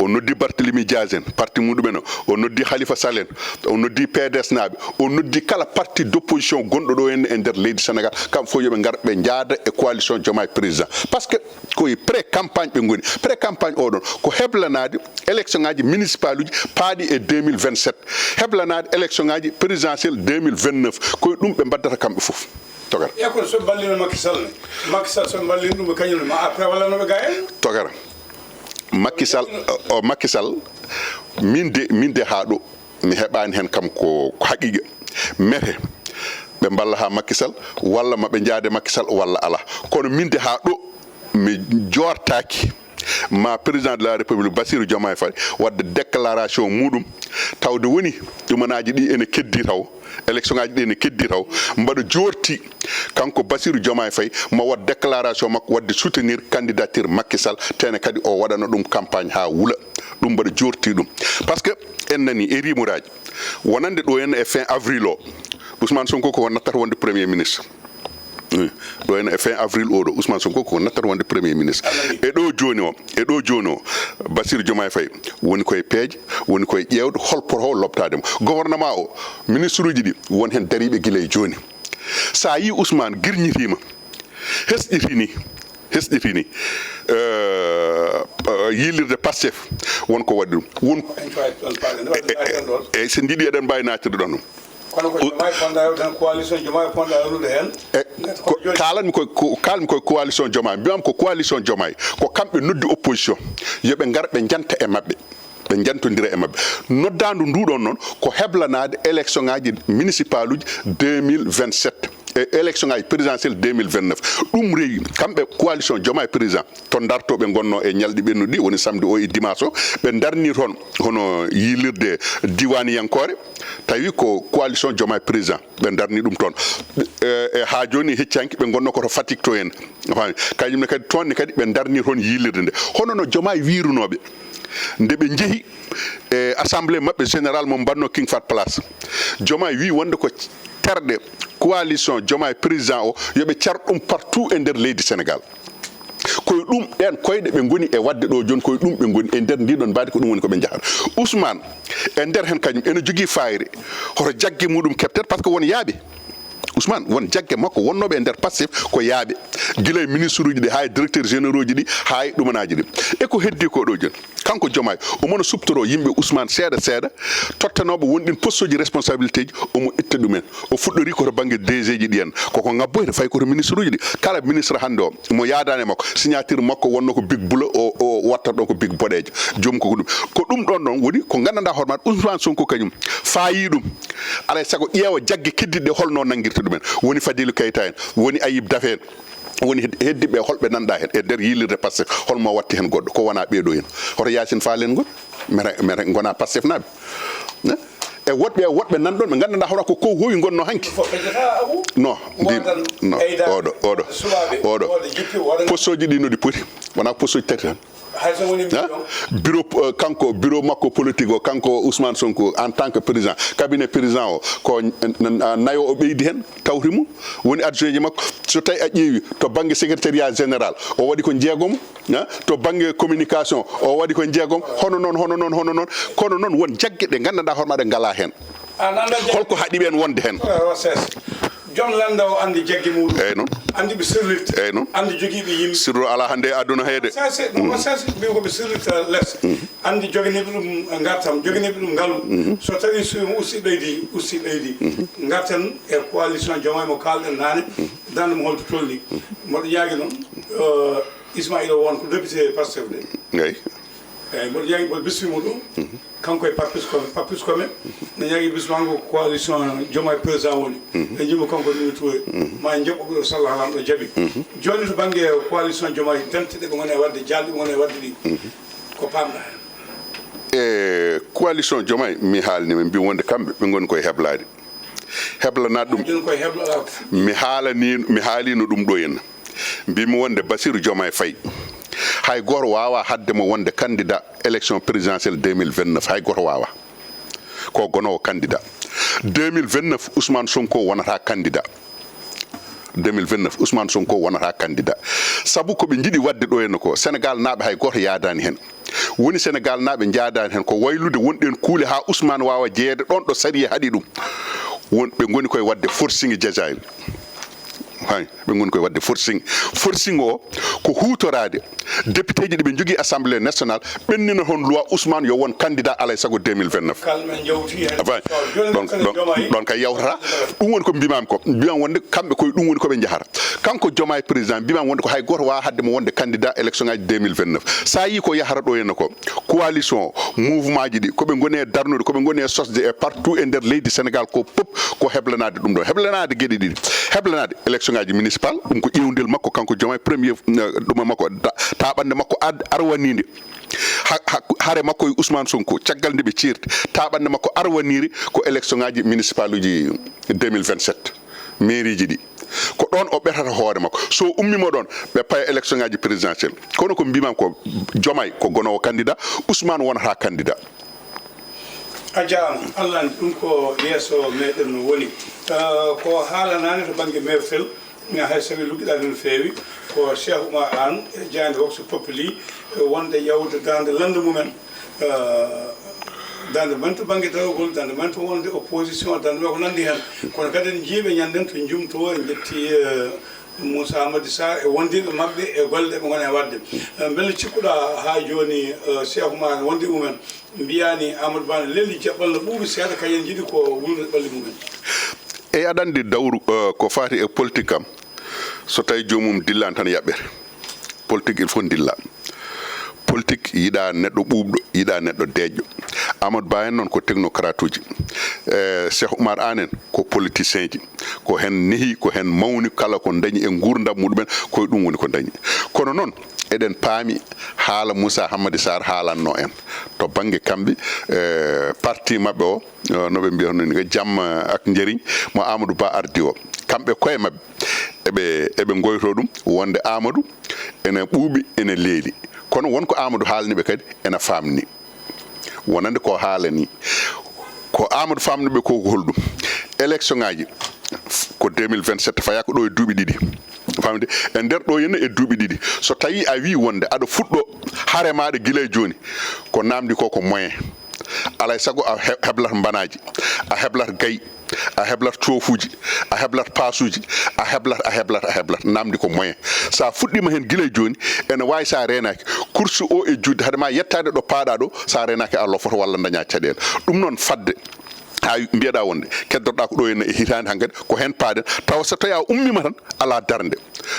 O noddi Barthélémy Dias en, parti muɗumen o. O noddi Khalifa Sall en, o noddi P D S naaɓe, o noddi kala parti d'opposition gonɗo ɗo en e nder leydi Sénégal, kamɓe fof yo ɓe ngar, ɓe njaada e coalition Diomaye Président. Parce que ko e pré-campagne ɓe ngoni. Pré-campagne oɗon ko heblanaade élection ngaji municipal uji paaɗi e deux mille vingt-sept, heblanaade élection ngaji présidentielle deux mille vingt-neuf, ko e ɗum ɓe mbaddata kamɓe fof. Togar. E kono so ɓe mballino Macky Sall ne? Macky Sall so ɓe mballino ɗum e kañum ne, ma après wallatnoɓe ga en? Togar. Macky Sall, o, Macky Sall, min de, min de haa ɗo, mi heɓaani heen kam ko, ko haqiiqa. Mete, ɓe mballa haa Macky Sall, walla ma ɓe njaade Macky Sall, walla alaa. Kono min de haa ɗo, mi joortaaki ma président de la République Bassirou Diomaye Faye waɗde déclaration muɗum, tawde woni ɗumanaaji ɗi ene keddi taw, élection ngaji ɗi ene keddi taw, mbaɗa joorti kanko Bassirou Diomaye Faye ma waɗ déclaration makko waɗde soutenir candidature Macky Sall, tene kadi o waɗana ɗum campagne haa wula. Ɗum mbaɗa joorti ɗum. Parce que en nani e rimoraaji wonande ɗo en e fin avril o, Ousmane Sonko ko nattata wonde premier ministre. Eh, ɗo en e fin avril oɗo, Ousmane Sonko ko nattata wonde premier ministre. E ɗo jooni o, e ɗo jooni o, Bassirou Diomaye Faye woni koye peeje, woni koye ƴeewde hol poto o lobtaade mo. Gouvernement o, ministre uji ɗi, won heen dariiɓe gila e jooni. Sa yii Ousmane girñitiima, hesɗitini, hesɗitini, eh, eh, yiilirde Pastef, won ko waɗi ɗum. Won, en pawi ɗon, pawi ɗon, waɗi ɗon. E, e, so ndiɗi eɗen mbaawi naatirde ɗon ɗum. Kono ko Diomaye fonda rewde tan, coalition Diomaye fonda rewnude heen. E, ko, kaalanmi ko, ko, kaalanmi ko coalition Diomaye. Mbiyam ko coalition Diomaye. Ko kamɓe noddi opposition. Yo ɓe ngar ɓe njanta e maɓɓe. Ɓe njantondira e maɓɓe. Noddaandu ndu ɗon noon ko heblanaade élection ngaji municipal uji deux mille vingt-sept. E élection ngaji présidentielle deux mille vingt-neuf. Ɗum rewi kamɓe coalition Diomaye président. To Ndar to ɓe ngonno e ñalɗi ɓennuɗi, woni samedi o e dimanche o, ɓe darni toon hono yiilirde diiwaaniyankoore, tawi ko coalition Diomaye président ɓe darni ɗum toon. E, e haa jooni hecci hanki ɓe ngonno ko to Fatick to en. A faami? Kañum ne kadi toon ne kadi ɓe darni toon yiilirde nde. Hono no Diomaye wiirunooɓe nde ɓe njehi e assemblée maɓɓe générale mo mbanno King Fahd Place. Diomaye wii wonde ko terɗe coalition Diomaye président o yo ɓe car ɗum partout e nder leydi Sénégal. Koye ɗum ɗeen koyɗe ɓe ngoni e waɗde ɗo jooni, koye ɗum ɓe ngoni e nder ndi ɗon mbaadi, ko ɗum woni ko ɓe njahata. Ousmane, e nder heen kañum, ene jogii fayre, hoto jagge muɗum keɓtet, par ce que won yaaɓe, Ousmane, won jagge makko wonnooɓe e nder Pastef ko yaaɓe, gila e ministre uji ɗi, haa e directeur généraux ji ɗi, haa e ɗumanaaji ɗi. E ko heddi ko ɗo jooni? Kanko Diomaye, omo no suɓtoro yimɓe Ousmane seeɗa seeɗa, tottanooɓe won ɗin poste uji responsabilité ji, omo itta ɗumen. O fuɗɗori ko to bannge D G ji ɗi en, koko ngabboyta, fayi ko to ministre uji ɗi. Kala ministre hannde o, mo yaadaani e makko, signature makko wonno ko big bleu, o, o watta ɗon ko big boɗeejo. Joom ko ko ɗum. Ko ɗum ɗon ɗon woni ko nganndanɗaa hoore maa Ousmane Sonko kañum faayi ɗum. Alay sago ƴeewa jagge keddiɗe holno nanngirta ɗumen. Woni Fadilou Keita en, woni Ayib Daffé en, woni hed-, heddiɓe holɓe nanɗaa heen e nder yiilirde Pastef, holmo watti heen goɗɗo? Ko wonaa ɓee ɗoo heen? Hoto Yacine Fall en ngon? Mete, mete ngona Pastef naaɓe. Eh? E woɗɓe, e woɗɓe nan ɗon, ɓe nganndanɗaa hono ko, ko howi ngonno hanki. Fof ɓe jeta abu. No, ndi, waɗan no, ɓeydaade, oɗo, oɗo, waɗa suɓaaɓe, oɗo. Waɗa jippi, waɗa poste uji ɗi no ɗi poti. Wonaa poste uji tati tan. Hay so woni. Ha? Bureau, euh, kanko, bureau makko politique o, kanko Ousmane Sonko, en tant que président, cabinet président o, ko n-, n-, nayo o ɓeydi heen, tawti mo, woni adjoint ji makko. So tawi a ƴeewi to bannge secrétariat général, o waɗi ko jeegomo, ha? To bannge communication, o waɗi ko jeegomo, hono noon, hono noon, hono noon. Kono noon won jagge ɗe nganndanɗaa hoore maa ɗe ngalaa heen. An anndaa jagge. Holko haɗi ɓeen wonde heen? Awa, sees. Joom lannda o anndi jagge muɗum. Eyyi noon. Anndi ɓe sirrirta. Eyyi noon. Anndi jogiiɓe yimɓe. Sirru alaa hannde e aduna hee de. Sees, no, sees, mbiy ko ɓe sirrirta les. Anndi joganiiɓe ɗum ngartam, joganiiɓe ɗum ngalu. So tawi so mo usti ɓeydi, usti ɓeydi. Ngarten e coalition Diomaye mo kaalɗen naane, dande mo holto tolni. Mboɗo ñaagi noon, euh, Ismaïla won ko député Pastef de. Eyi. Eyi, mboɗo ñaagi, mboɗo bismima ɗum. Kanko e Papis Kome, Papis Kome, no ñaagi bismango ko coalition Diomaye président woni. E ñimmo kanko Mimi Touré. Ma en jaɓɓo ɗo Sall halam ɗo jaɓi. Jooni to bannge coalition Diomaye, dente ɗe ɓe ngoni e waɗde, jaalɗe ɓe ngoni e waɗde ɗi. Ko pamɗa heen? E coalition Diomaye, mi haalni ɓe, mbi wonde kamɓe, ɓe ngoni koye heblaade. Heblanaade ɗum. Jooni koye heblo-, mi haalani, mi haalino ɗum ɗo henna. Mbimi wonde Bassirou Diomaye Faye, hay gooto waawaa haɗde mo wonde candidat élection présidentielle deux mille vingt-neuf, hay gooto waawaa. Ko gonoowo candidat. Deux mille vingt-neuf, Ousmane Sonko wonata candidat. Deux mille vingt-neuf, Ousmane Sonko wonata candidat. Sabu ko ɓe njiɗi waɗde ɗo henna ko, Sénégal naaɓe hay gooto yaadaani heen. Woni Sénégal naaɓe njaadaani heen, ko waylude wonɗen kuule haa Ousmane waawa jeyeede ɗoon ɗo sariya haɗi ɗum. Won ɓe ngoni koye waɗde forcing e Jazaayir. Hay, ɓe ngoni koye waɗde forcing. Forcing o ko huutoraade député ji ɗi ɓe njogii Assemblée nationale, ɓennina toon loi Ousmane yo won candidat alay sago deux mille vingt-neuf. Kalmen njawti heen. Enfin, ɗon, ɗon, ɗon kay yawtata. Ɗum woni ko mbimami ko. Mbimami wonde kamɓe koye ɗum woni ko ɓe njahata. Kanko Diomaye président, mbimami wonde ko hay gooto waawaa haɗde mo wonde candidat élection ngaji deux mille vingt-neuf. Sa yii ko yahata ɗo henna ko, coalition, mouvement ji ɗi, ko ɓe ngoni e darnude, ko ɓe ngoni e sosde e partout e nder leydi Sénégal ko pop, ko heblanaade ɗum ɗo. Heblanaade geɗe ɗiɗi. Heblanaade élection ngaji municipal, ɗum ko ƴeewndel makko, kanko Diomaye premier, eh, ɗum e makko, da-, taaɓannde makko ad-, arwaniinde. Ha-, ha-, hare makko e Ousmane Sonko, caggal nde ɓe ceerti, taaɓannde makko arwaniire ko élection ngaji municipal uji deux mille vingt-sept, mairie ji ɗi. Ko ɗoon o ɓetata hoore makko. So ummima ɗoon, ɓe paya élection ngaji présidentielle. Kono ko mbimam ko, Diomaye ko gonoowo candidat, Ousmane wonata candidat. A jaaraama. Allah anndi ɗum ko yeeso meɗen no woni. Eh, ko haalanaani to bannge meeftel, hay so tawii luggiɗaani no feewi, ko Cheikh Oumar Anne e jaaynde Vox Populi, eh, wonde yawde darnde lannda mumen, eh, darnde men to bannge darogol, darnde men to wonde opposition, darnde men ko nanndi heen. Kono kadi en njiyii ɓe ñannden to Njumto, en njetti, eh, Moussa Amadou Sarr e wondiiɓe maɓɓe e golle ɗe ɓe ngoni e waɗde. Eh, mbele cikkuɗaa haa jooni, eh, Cheikh Oumar Anne wonde mumen? Mbiyaani Amadou Ba ne leeli jaɓɓal no ɓuuɓi seeɗa, kañum en njiɗi ko wulnude ɓalli mumen. Eyi, aɗa anndi dawru, eh, ko faati e politique kam, so tawi joomum dillaani tan yaɓɓete. Politique, il faut dilla. Politique yiɗa neɗɗo ɓuuɓɗo, yiɗa neɗɗo deeƴɗo. Amadou Ba en noon ko technocrate uji. Eh, Cheikh Oumar Anne en ko politicien ji. Ko heen nehi, ko heen mawni, kala ko dañi e nguurndam muɗumen, ko e ɗum woni ko dañi. Kono noon, eɗen paami haala Moussa Hamadi Sarr haalanno en to bannge kamɓe, eh, parti maɓɓe o, eh, no ɓe mbiyata noon, ko Jam ak Njëriñ mo Amadou Ba ardi o. Kamɓe koye maɓɓe, eɓe, eɓe ngoyto ɗum wonde Amadou ene ɓuuɓi, ene leeli. Kono won ko Amadou haalni ɓe kadi ene faamni. Wonande ko haalani. Ko Amadou faamnuɓe ko, ko holɗum? Élection ngaji ko deux mille vingt-sept, fayaa ko ɗo e duuɓi ɗiɗi. Famde? E nder ɗo henna e duuɓi ɗiɗi. So tawi a wi wonde aɗa fuɗɗo hare maɗa gila e joni, ko namdi ko, ko moyen. Alay sago a he-, heblat mbanaaji, a heblat gay, a heblat coofuuji, a heblat paasuuji, a heblat, a heblat, a heblat. Namdi ko moyen. So a fuɗɗiima heen gila e jooni, ene waawi so a reenaaki, kursu o e juutde, hade ma yettaade ɗo paaɗaa ɗo, so a reenaaki a lofoto walla ndañaa caɗeele. Ɗum noon fadde, haa mbiyeɗaa wonde keddorɗaa ko ɗo henna e hitaande hankadi, ko heen paaɗen, tawa so tawii a ummiima tan, alaa darnde.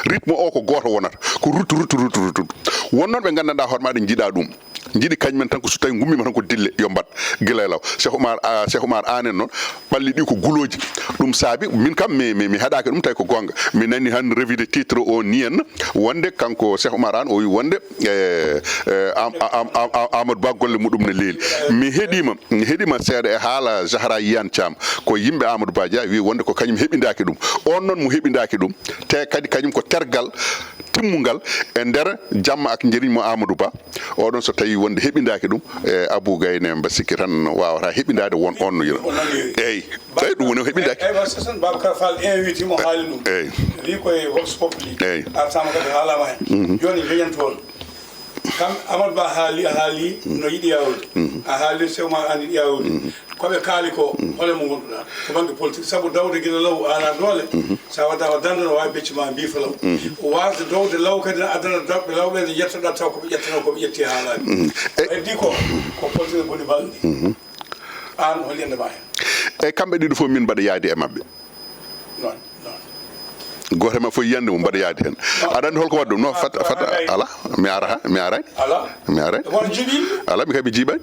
Rythme o ko gooto wonata, ko ruttu, ruttu, ruttu, ruttu. Won noon ɓe nganndanɗaa hoore maɗa njiɗaa ɗum. Njiɗi kañumen tan ko so tawi ngummiima tan ko dille yo mbaɗ gila e law. Cheikh Oumar, ah, Cheikh Oumar Anne en noon, ɓalli ɗi ko gulooji. Ɗum saabi, min kam mi, mi, mi heɗaaki ɗum tawi ko goonga. Mi nani han revue de titre o ni en, wonde kanko Cheikh Oumar Anne o wi wonde, eh, eh, Am-, Am-, Am-, Am-, Amadou Ba golle muɗum ne leeli. Mi heɗiima, mi heɗiima seeɗa e haala Zahra Iyane Thiam, ko yimɓe Amadou Ba jeyaa, wi wonde ko kañum heɓindaaki ɗum. On noon mo heɓindaaki ɗum, te kadi kañum ko tergal timmungal e nder jamma ak njëriñ mo Amadou Ba. Oɗon so tawi wonde heɓindaaki ɗum, e Abou Gaye ne mba sikki tan waawata heɓindaade won on no yino. Eyyi, tawi ɗum woni o heɓindaaki. Eyyi, wa Sasan Babacar Fall invité mo haali ɗum. Eyyi. Wi koye Vox Populi. Eyyi. Artama kadi haalama hen. Mhm. Joni joñantu on. Kam Amadou Ba haali, a haali no yiɗi yawude. Mhm. A haali Cheikh Oumar Anne yiɗi yawude. Mhm. Ko ɓe kaali ko, hole mo ngonduɗaa? Ko bannge politique. Sabu dawde gila law ala doole. Mhm. Sa waɗaama darnde no waawi becce ma mbiifa law. Mhm. Waasde dowde law kadi ne addana darɓe law ɓe nde yettoɗaa taw ko ɓe ƴettano ko ɓe ƴetti haalaani. Mhm. E ko heddi ko, ko politique boni balɗe. Mhm. Aan hol yiyannde ma heen? E kamɓe ɗiɗo fof min mbaɗa yaadi e maɓɓe. Noon, noon. Gooto e maɓɓe fof yiyannde mum mbaɗa yaadi heen. Noon. Aɗa anndi holko waɗi ɗum? No, fat, fat, ala, mi ara ha, mi aray. Ala. Mi aray. Won jiiɓiiɓe? Ala, mi kay mi jiiɓaani.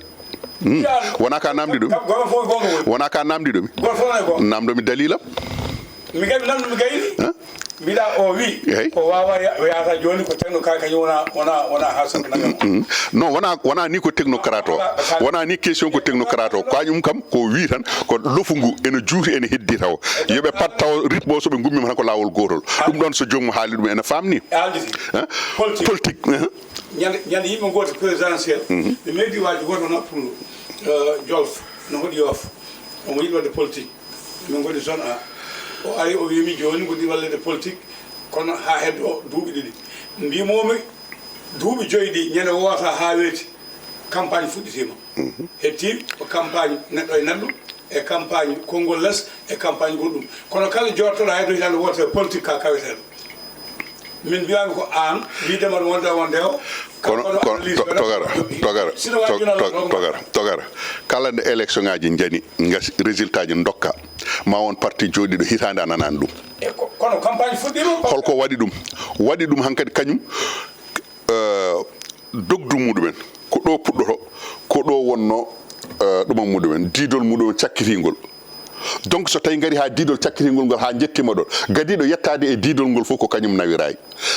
Hmm. Wona ka namdi ɗum. Kam, kam, kam, fof gonga woni. Wona ka namdi ɗum. Goto fof ne gonga. Namdo mi dalilam. Mi kay mi namdo mi gayni. Hein? Mbiɗa o wi. Eyi. Ko wawa ya-, o yahata joni ko technocrate kañum wona, wona, wona ha sabu nangam. Mm. Non, wona, wona ni ko technocrate o. Wona, wona ni question ko technocrate o. Ko kañum kam ko wi tan ko lofu ngu ene juuti ene heddi taw. Yoɓe pat taw rythme o soɓe gummima tan ko lawol gotol. Ɗum ɗon so joomum haali ɗum ene famni. Aldi. Hein? Politique. Politique. Hein? Ñande, ñande yimɓe gooti présidentiel, mhm, ɓe medi waji goto wona pour, euh, Jolf, no hoɗi Yoff. Omo yiɗi waɗde politique. Min ngoni zone A. O ari, o wiimi jooni ko ɗi wallede politique, kono haa heddo duuɓi ɗiɗi. Mbimomi duuɓi joyi ɗi, ñande woote haa weeti, campagne fuɗɗitiima. Mhm. Hetti ko campagne neɗɗo e neɗɗo, e campagne konngol les, e campagne goɗɗum. Kono kala jooɗtoɗo hay to hitaande woote politique ka kaweteeɗo. Min mbiyaani ko aan, wiide mbaɗa wonde wonde o. Kono, kono, kono, analyse to-, togara, togara, sino waɗi to-, jona to-, togara, togara. Kala nde élection ngaji njani, ngasi résultat ji dokka, ma won parti jooɗiiɗo hitaande a nanaani ɗum. E ko-, kono campagne fuɗɗiima. Holko waɗi ɗum? Waɗi ɗum hankadi kañum, euh, dogdu muɗumen. Ko ɗo puɗɗoto, ko ɗo wonno, euh, ɗuma muɗumen, diidol muɗumen cakkitingol. Donc, so tawi ngari haa diidol cakkitingol ngol haa njettima ɗon, gadiiɗo yettaade e diidol ngol fof ko kañum nawiraay.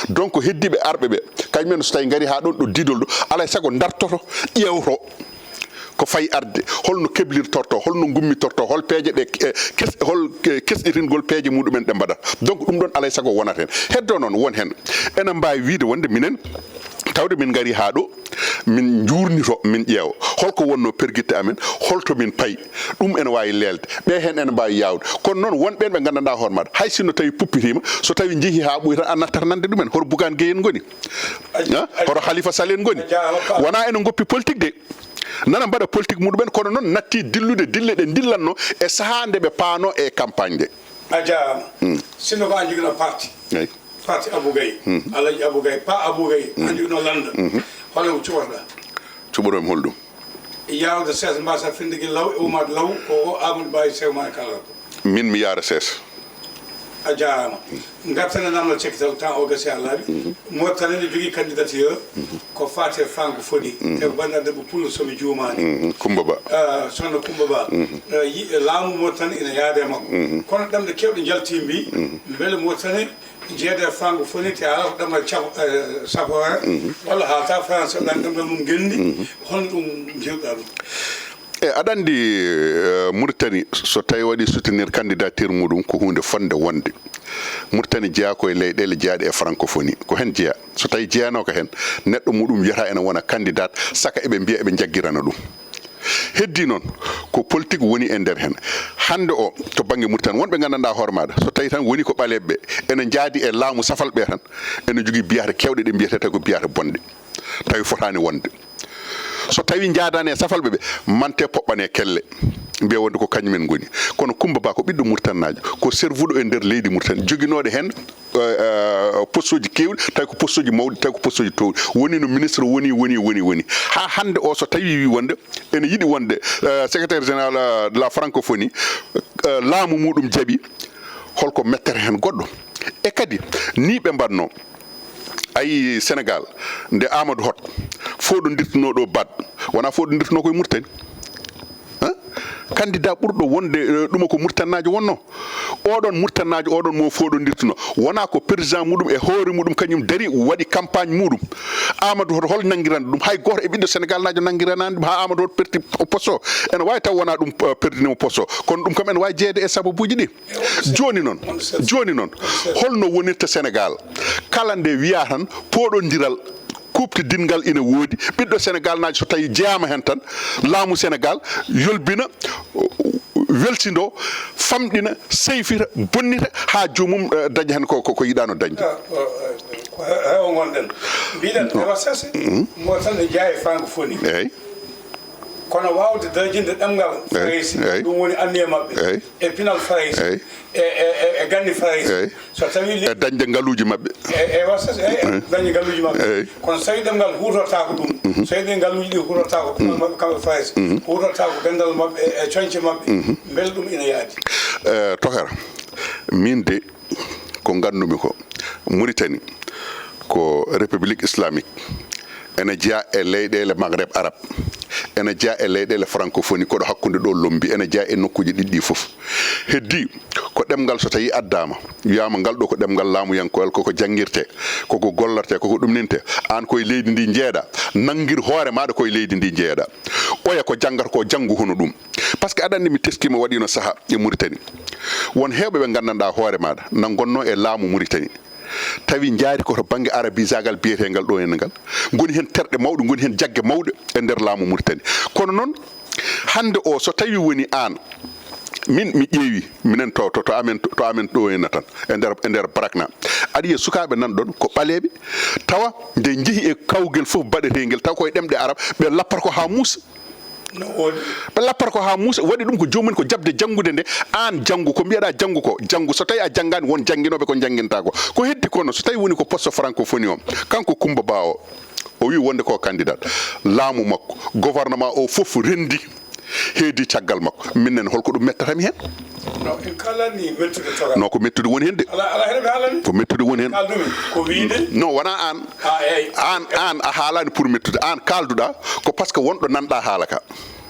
Donc, heddiiɓe arɓe ɓe, kañumen so tawi ngari haa ɗon ɗo diidol ɗo, alay sago dartoto, ƴeewto ko fayi arde, holno keblirtorto, holno gummitorto, hol peeje ɗe, eh, kes-, hol, eh, kesɗitingol peeje muɗumen ɗe mbaɗata. Donc, ɗum ɗon alay sago wonat heen. Heddo noon won heen ene mbaawi wiide wonde minen, tawde min ngari haa ɗo, min njuurnito, min ƴeewa holko wonno pergitte amen, holto min payi. Ɗum ene waawi leelde. Ɓe heen ene mbaawi yaawde. Kono noon won ɓeen ɓe nganndanɗaa hoore maɗa, hay sinno tawi puppitiima, so tawi njehii haa ɓooyi tan, a nattat nande ɗumen. Hoto Bougane Gueye en ngoni? A-, ha? A-, hoto Khalifa Sall en ngoni? A jaaraama. Wonaa ene ngoppi politique de. Nana mbaɗa politique muɗumen, kono noon natti dillude dille ɗe dillanno e sahaa nde ɓe paano e campagne nde. A jaaraama. Hmm. Sinno ko an joginoo parti. Eyi. Parti Abou Gaye, mhm, Alhaji Abou Gaye, Pa Abou Gaye, mhm, an joginoo lannda. Mhm. Hono ko cuɓotoɗaa? Cuɓotomi holɗum? Yaawde seesa mbasa findegel law e umaade law ko o Amadou Ba e Cheikh Oumar kala ko. Min mi yaara seesa. A jaaraama. Ngarten e namdal cekkital, temps o gasi haa laaɓi. Mhm. Mauritanie ne jogii candidature, mhm, ko faati e francophonie. Mhm. Te ko banndiraaɗo debbo pullo so mi juumaani. Mhm. Coumba Ba. Ah, Sokhna Coumba Ba. Mhm. Eh, yi-, laamu Mauritanie ina yaade e makko. Mhm. Kono ɗemɗe keewɗe njaltii mbi, mhm, mbele Mauritanie jeeyde e francophonie te alaa ko ɗemngal caf-, eh, safo heen, mhm, walla haalta français, ɗan ɗemngal mum ngenndi, mhm, holno ɗum njiiruɗaa ɗum? E, aɗa anndi, eh, Mauritanie, so tawi waɗi soutenir candidature muɗum, ko huunde fotnde wonde. Mauritanie jeyaa ko e leyɗeele jeyaaɗe e francophonie. Ko heen jeyaa. So tawi jeyanooka heen, neɗɗo muɗum wiyata ene wona candidat, saka eɓe mbiya eɓe njaggirana ɗum. Heddi noon, ko politique woni e nder heen. Hannde o, to bannge Mauritanie, wonɓe nganndanɗaa hoore maaɗa, so tawi tan woni ko ɓaleeɓe ɓe, ene njaadi e laamu safalɓe tan, ene jogii biyata keewɗe ɗe mbiyata tawi ko biyata bonɗe. Tawi fotaani wonde. So tawi njaadaani e safalɓe ɓe, mante poɓɓane kelle. mbiya wonde ko kañumen ngoni. Kono Coumba Ba ko ɓiɗɗo Muritaninaajo, ko servuɗo e nder leydi Muritani, joginooɗo heen, eh, eh, poste uji keewɗi, tawi ko poste uji mawɗi, tawi ko poste uji toowɗi. Woni no ministre, woni, woni, woni, woni. Haa hannde o, so tawi wi wonde ene yiɗi wonde, eh, secrétaire général, eh, de la francophonie, eh, laamu muɗum jaɓi, holko mettata heen goɗɗo? E kadi, ni ɓe mbaɗno, ayi, Sénégal, nde Amadou Hott fooɗondirtunoo ɗo Bad, wonaa fooɗondirtunoo koye Mauritanie? Hein? Candidat ɓurɗo wonde, eh, ɗuma ko Muritaninaajo wonno. Oɗon Muritaninaajo, oɗon mo fooɗondirtuno, wonaa ko président muɗum e hoore muɗum kañum dari waɗi campagne muɗum. Amadou Hott hol nanngirani ɗum? Hay gooto e ɓiɗɗo Sénégalnaajo nanngiranaani ɗum haa Amadou Hott perti o poste o. Ene waawi taw wonaa ɗum, eh, perdinimo poste o. Kono ɗum kam ene waawi jeyeede e sababuuji ɗi. Jooni noon, jooni noon, holno wonirta Sénégal? Kala nde wiyaa tan pooɗondiral, kuuɓtidingal ina woodi, ɓiɗɗo Sénégalnaajo so tawi jeyaama heen tan, laamu Sénégal yolbina, welsindo, famɗina, seyfita, bonnita, haa joomum, eh, daña heen ko, ko, ko yiɗaano dañde. Ah, ko, eh, ko he-, heewo ngonɗen. Mbiɗen, no. Ewa sasi, mo tan ne jeyaa e francophonie. Eeyi. Kono waawde darjinde ɗemngal Farayse, eeyi. Ɗum woni anniya maɓɓe. Eeyi. E pinal Farayse, eeyi. E, e, e, e ganni Farayse. Eeyi. So tawi li- E dañde ngaluuji maɓɓe. E, e wasa, e, e dañde ngaluuji maɓɓe. Eeyi. Kono so tawi ɗemngal huutortaako ɗum, so tawi ɗi ngaluuji ɗi huutortaako pinal maɓɓe kamɓe Farayse, huutortaako ganndal maɓɓe e, e coñce maɓɓe, mbele ɗum ina yaadi? Eh, Tokara, min de, ko nganndumi ko, Mauritanie ko république islamique, ene jeyaa e leyɗeele Maghreb Arab, ene jeyaa e leyɗeele francophonie, koɗo hakkunde ɗo lombi, ene jeyaa e nokkuuji ɗiɗɗi ɗi fof. Heddii ko ɗemngal, so tawi addaama, wiyaama ngal ɗo ko ɗemngal laamuyankowal, koko janngirtee, koko gollortee, koko ɗumnintee, aan koye leydi ndi njeeɗaa, nanngir hoore maaɗa koye leydi ndi njeeɗaa. Oya ko janngata ko, janngu hono ɗum. Par ce que aɗa anndi mi teskiima, waɗiino sahaa e Mauritanie, won heewɓe ɓe nganndanɗaa hoore maaɗa na ngonnoo e laamu Mauritanie, tawi njaari ko to bannge arabisaagal biyeteengal ɗo henne ngal, ngoni heen terɗe mawɗe, ngoni heen jagge mawɗe e nder laamu Mauritanie. Kono noon, hannde o, so tawi woni aan, min mi ƴeewi, minen to, to, to amen, to amen ɗo henne tan, e nder, e nder Brakna, aɗa yiya sukaaɓe nan ɗoon ko ɓaleeɓe, tawa nde njehi e kawgel fof baɗeteengel, taw koye ɗemɗe arab, ɓe lappata ko haa muusa. No woodi. Ɓe lappata ko haa muusa, waɗi ɗum ko joomum en ko jaɓde janngude nde, aan janngu, ko mbiyaɗaa janngu ko, janngu. So tawi a janngaani, won jannginooɓe ko njanngintaa ko. Ko heddi kono, so tawi woni ko poste francophonie o, kanko Coumba Ba o, o wi wonde ko candidat, laamu makko, gouvernement o fof renndi, heedi caggal makko. Minen, holko ɗum mettata mi heen? No, en kalani mettude toga. No, ko mettude woni heen de. Ala, ala, hene ɓe haalani? Ko mettude woni heen. Kaldumi, ko wiide? No, wonaa aan. Ah, eeyi. Aan, aan a haalaani pour mettude. Aan kaalduɗaa ko par ce que won ɗo nanɗaa haala ka.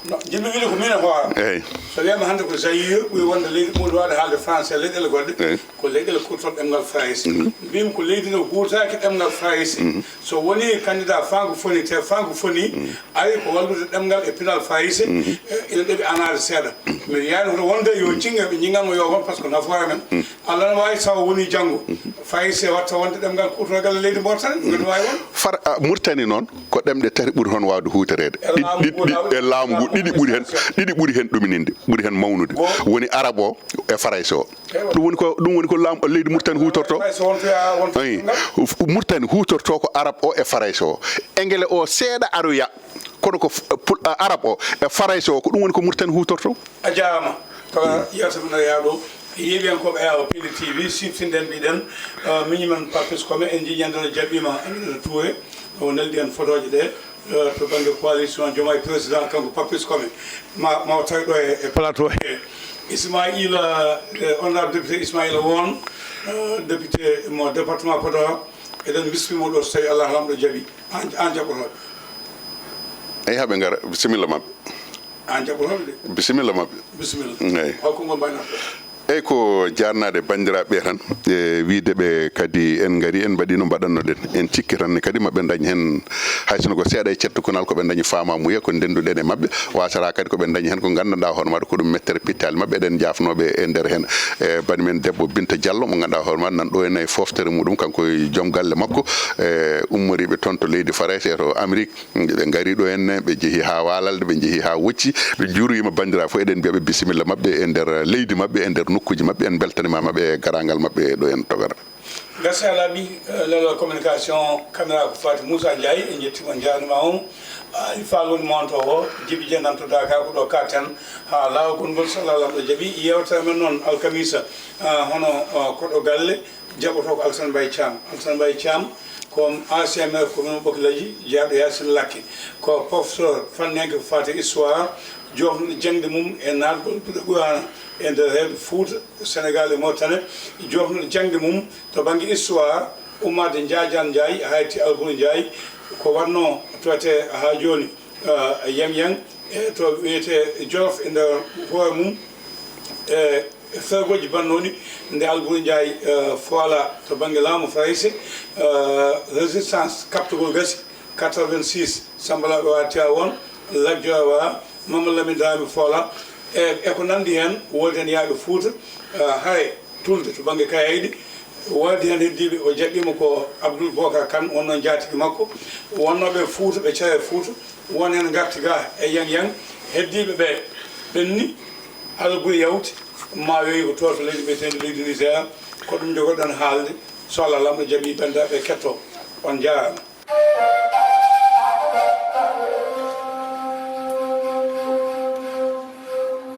No, jiɗmi wiide ko min e hooram. Eeyi. So wiyaama hannde ko Zaïre ɓuri wonde leydi ɓuri waawde haalde français, leyɗeele goɗɗe, eeyi, ko leyɗeele kuutorɗe ɗemngal Farayse. Mhm. Mbiymi ko leydi no huutoraaki ɗemngal Farayse. Mhm. So woni candidat francophonie, te francophonie, mhm, ari ko wallude ɗemngal e pinal Farayse, mhm, e, ina ɗeɓi anaade seeɗa. Mhm. Mi wiyaani hoto wonde yo jinge, ɓe jinganmo yo won, par ce que nafoore men. Mhm. Allah no waawi, tawa woni janngo, mhm, Farayse watta wonde ɗemngal kuutorgal e leydi Mauritanie, ɗum no waawi won. Far-, a, Mauritanie noon, ko ɗemɗe tati ɓuri toon waawde huutoreede. E ɗi-, laamu ɗi-, ngu, ɗi-, laamu e laamu ngu, ɗiɗi ɓuri heen, ɗiɗi ɓuri heen ɗumininde, ɓuri heen mawnude. Go- Woni arab o e Farayse o. Ewa. Ɗum woni ko, ɗum woni ko laam-, leydi Mauritanie huutorto. Farayse wontoya, wontoya. Ayi, ngal. F-, Mauritanie huutorto ko arab o e Farayse o. Engele o seeɗa aroya. Kono ko f-, pul-, a, arab o e Farayse o, ko ɗum woni ko Mauritanie huutorto. A jaaraama. Tawa yeewtere men yaa ɗo. Yeeɓiyankooɓe Airport Pindi T V, siftinden mbiɗen, eh, miñi men Papis Kome, en njiɗi ñande no jaɓɓiima Aminata Touré, o neldi en fotooje ɗe, eh, to bannge coalition Diomaye Président, kanko Papis Kome. Ma, ma o tawi ɗo e, e plateau he. Ismaïla, eh, honorable député Ismaïla Won, eh, député mo département Podor, eɗen mbismimo ɗo so tawi Allah Laamɗo jaɓi. Aan, aan jaɓɓotooɓe. Eyi, haa ɓe ngara, bisimilla maɓɓe. Aan jaɓɓotooɓe de. Bisimilla maɓɓe. Bisimilla. Eyi. Holko ngol mbaynata? Eyi, ko jaarnaade banndiraaɓe ɓe tan, e wiyde ɓe kadi en ngari, en mbaɗi no mbaɗannoɗen. En cikki tan ne kadi maɓe ndañ heen, hay sinno ko seeɗa e cettukunal, ko ɓe ndañi faamaamuya, ko ndennduɗen e maɓɓe. Wasata kadi ko ɓe ndañi heen ko nganndanɗaa hoore maɓɓe ko ɗum mettere pittaali maɓɓe. Eɗen njaafnoo ɓe e nder heen. E bani men debbo Binta Diallo, mo ngannduɗaa hoore maɓɓe nan ɗo e nayi fooftere muɗum, kanko e joom galle makko, e ummoriiɓe toon to leydi Farayse e to Amérique. Ɓe ngari ɗo henne, ɓe njehi haa Waalalde, ɓe njehi haa Wocci, ɓe njuuriima banndiraaɓe fof, eɗen mbiya ɓe bisimilla maɓɓe e nder leydi maɓɓe, e nder nokkuuji maɓɓe, en mbeltaniima maɓɓe e garaangal maɓɓe ɗo henne Togara. Merci, a laaɓi, eh, leɗɗe communication, caméra ko Faty Moussa Ndiaye, en njettii mo, en njaarniima mo. Ay, faalol monto o, jibi je nantoɗaa ka ko ɗo ka tan, haa laawol ngol, so Allah Laamɗo jaɓi, yewtere men noon alkamisa, ah, hono, ah, koɗo galle, jaɓotoo ko Alassane Mbaye Thiam. Alassane Mbaye Thiam ko ancien maire commune Ɓoki Laaji, jeyaaɗo Yaasin Lakke. Ko professeur fannanke ko faati e histoire, joofnuɗo jaŋde mum e naatgol Ɓurɗo Ɓooyaana e nder reedu Fuuta, Senegaal e Mauritanie, joofnuɗo jaŋde mum to bannge histoire, ummaade Njaajaan Njaay, haa yetti Alburi Njaay, ko waɗno towetee haa jooni, eh, Yang Yang, e to wiyetee Jolof e nder hoore mum, e fergooji bannooɗi nde Alburi Njaay, eh, foola to bannge laamu Farayse, eh, résistance kaɓtugol gasi, quatre-vingt-six, Samba Lawɓe Wade Tiwaawoon, Lat Joor Wara, Mamadou Lamine Dramé foola, e, e ko nanndi heen, woodi heen yahɓe Fuuta, eh, haray Tulde to bannge Kayayɗi. Woodi heen heddiiɓe, o jaɓɓiima ko Abdoul Bocar Kane, wonnoo njaatigi makko, wonnooɓe Fuuta, ɓe cere Fuuta, won heen ngarti ga e Yang Yang. Heddiiɓe ɓe ɓenni, Alburi yawti, maayoyi ko to, to leydi mbiyeteendi leydi Niger. Ko ɗum njogoɗen haalde, so Allah Laamɗo jaɓii, banndiraaɓe kettoo. On njaaraama.